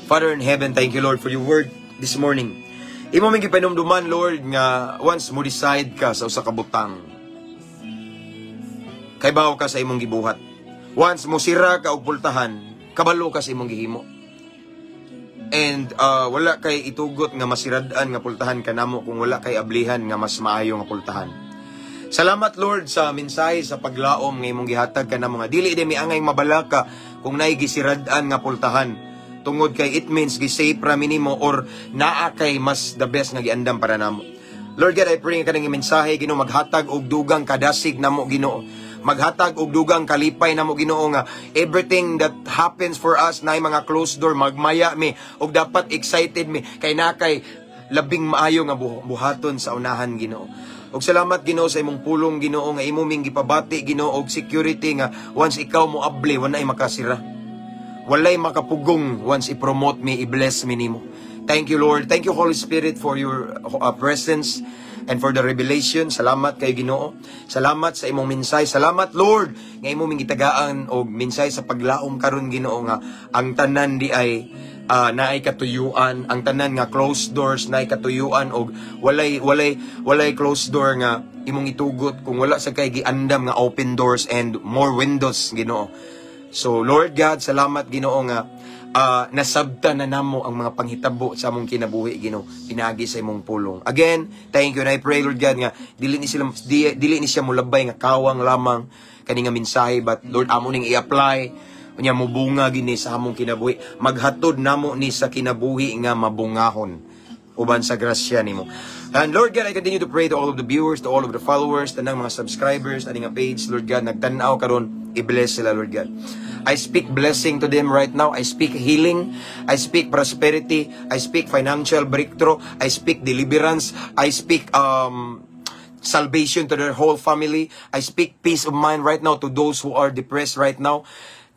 Father in heaven, thank you, Lord, for your word this morning. Imo ming gipanumduman, Lord, nga once mo decide ka sa usa ka butang, kaybaw ka sa imong gibuhat. Once mo sira ka og pultahan, kabalo ka sa imong gihimo. And wala kay itugot nga masirad-an nga pultahan kanamo kung wala kay ablihan nga mas maayo nga pultahan. Salamat, Lord, sa mensahe sa paglaom nga imong gihatag kanamo nga dili di mi angay mabalaka kung naay gisirad-an nga pultahan tungod kay it means gi-safe ra nimo or naa kay mas the best nga giandam para namo. Lord God, I pray nga kaning mensahe, Ginoo, maghatag og dugang kadasig namo, Ginoo. Maghatag og dugang kalipay namo, Ginoo, nga everything that happens for us na mga closed door, magmaya mi og dapat excited mi kay naa kay labing maayo nga buhaton sa unahan, Ginoo. Og salamat, Ginoo, sa imong pulong, Ginoo, nga imo ming gipabati, Ginoo, og security nga once ikaw mo abli, walay makasira. Walay makapugong once i-promote mi, i-bless mi nimo. Thank you, Lord. Thank you, Holy Spirit, for your presence and for the revelation. Salamat kay Ginoo. Salamat sa imong minsay. Salamat, Lord, nga imo ming gitagaan og minsay sa paglaom karon, Ginoo, nga ang tanan di ay naay katuyuan, ang tanan nga closed doors naay katuyuan og walay closed door nga imong itugot kung wala sa kay giandam nga open doors and more windows, Ginoo. So Lord God, salamat, Ginoo, nga nasabta na namo ang mga panghitabo sa among kinabuhi, Ginoo, pinaagi sa imong pulong. Again, thank you and I pray, Lord God, nga dili ni siya mulabay nga kawang lamang kani nga mensahe, but Lord, amo ning i-apply unya mubunga gini sa among kinabuhi. Maghatod namo ni sa kinabuhi nga mabungahon uban sa grasya nimo. And Lord God, I continue to pray to all of the viewers, to all of the followers, tanang mga subscribers, ani nga page, Lord God, nagtan-aw karon, i-bless sila, Lord God. I speak blessing to them right now. I speak healing. I speak prosperity. I speak financial breakthrough. I speak deliverance. I speak salvation to their whole family. I speak peace of mind right now to those who are depressed right now.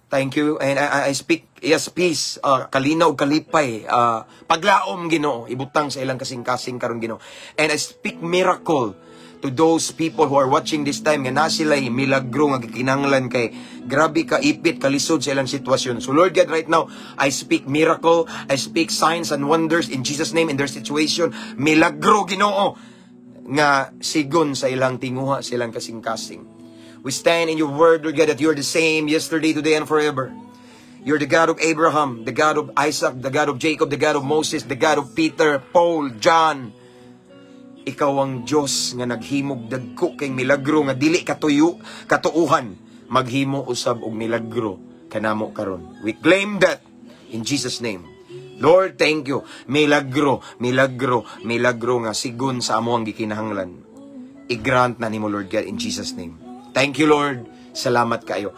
Thank you. And I speak, yes, peace, kalinaw, kalipay, paglaom, Ginoo, ibutang sa ilang kasing-kasing karon, Ginoo. And I speak miracle to those people who are watching this time nga na sila'y milagro nga gikinahanglan kay grabe ka ipit, kalisod sa ilang sitwasyon. So Lord God, right now, I speak miracle, I speak signs and wonders in Jesus' name in their situation. Milagro, Ginoo, nga sigon sa ilang tinguha, sa ilang kasing-kasing. We stand in your word, Lord God, that you are the same yesterday, today, and forever. You're the God of Abraham, the God of Isaac, the God of Jacob, the God of Moses, the God of Peter, Paul, John. Ikaw ang Diyos nga naghimog dagko kay milagro nga dili katuyo, katuuhan. Maghimo usab og milagro kanamo karon. We claim that in Jesus' name. Lord, thank you. Milagro, milagro, milagro nga sigon sa among gikinahanglan. I-grant na nimo, Lord God, in Jesus' name. Thank you, Lord. Salamat kayo.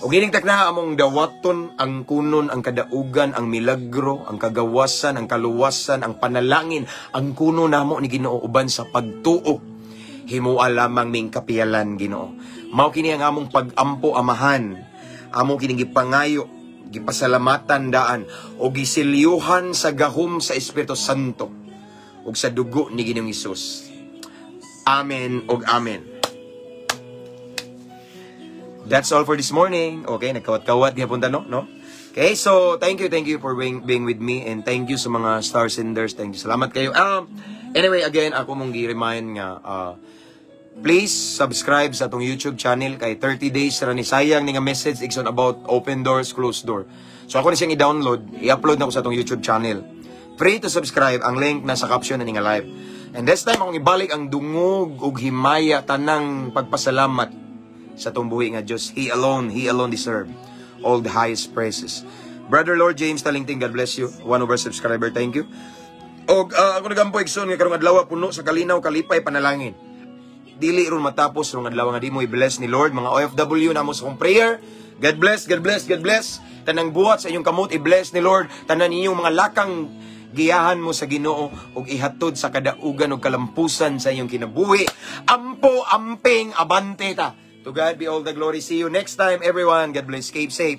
Ug ining takna among dawaton ang kunon ang kadaugan, ang milagro, ang kagawasan, ang kaluwasan, ang panalangin, ang kuno namo ni Ginoo uban sa pagtuo. Himua lamang ming kapiyalan, Ginoo. Mao kini ang among pag-ampo, Amahan. Amo kining gipangayo, gipasalamatan daan o gisilyuhan sa gahom sa Espiritu Santo ug sa dugo ni Ginoong Hesus. Amen og amen. That's all for this morning. Okay, nagkawat-kawat gihapon ta, no? No? Okay, so thank you for being with me and thank you sa mga star senders. Thank you. Salamat kayo. Anyway, again, ako mong gi-remind nga please subscribe sa atong YouTube channel kay 30 days ra ni. Sayang ni nga message, igsoon, about open doors, closed door. So ako ni siyang i-download, i-upload na ko sa atong YouTube channel. Free to subscribe, ang link nasa caption na ni nga live. And this time akong ibalik ang dungog ug himaya, tanang pagpasalamat sa atong buhi nga Dios. He alone deserve all the highest praises. Brother Lord James Talingting, God bless you. One over subscriber, thank you. Og ako nagampo, igsoon, nga karong adlaw puno sa kalinaw, kalipay, panalangin. Dili ron matapos rong adlaw nga di mo i-bless ni Lord. Mga OFW namo sa akong prayer. God bless, God bless, God bless. Tanang buhat sa inyong kamot i-bless ni Lord. Tanan inyong mga lakang giyahan mo sa Ginoo ug ihatod sa kadaugan ug kalampusan sa inyong kinabuhi. Ampo, amping, abante ta. To God be all the glory. See you next time, everyone. God bless. Keep safe.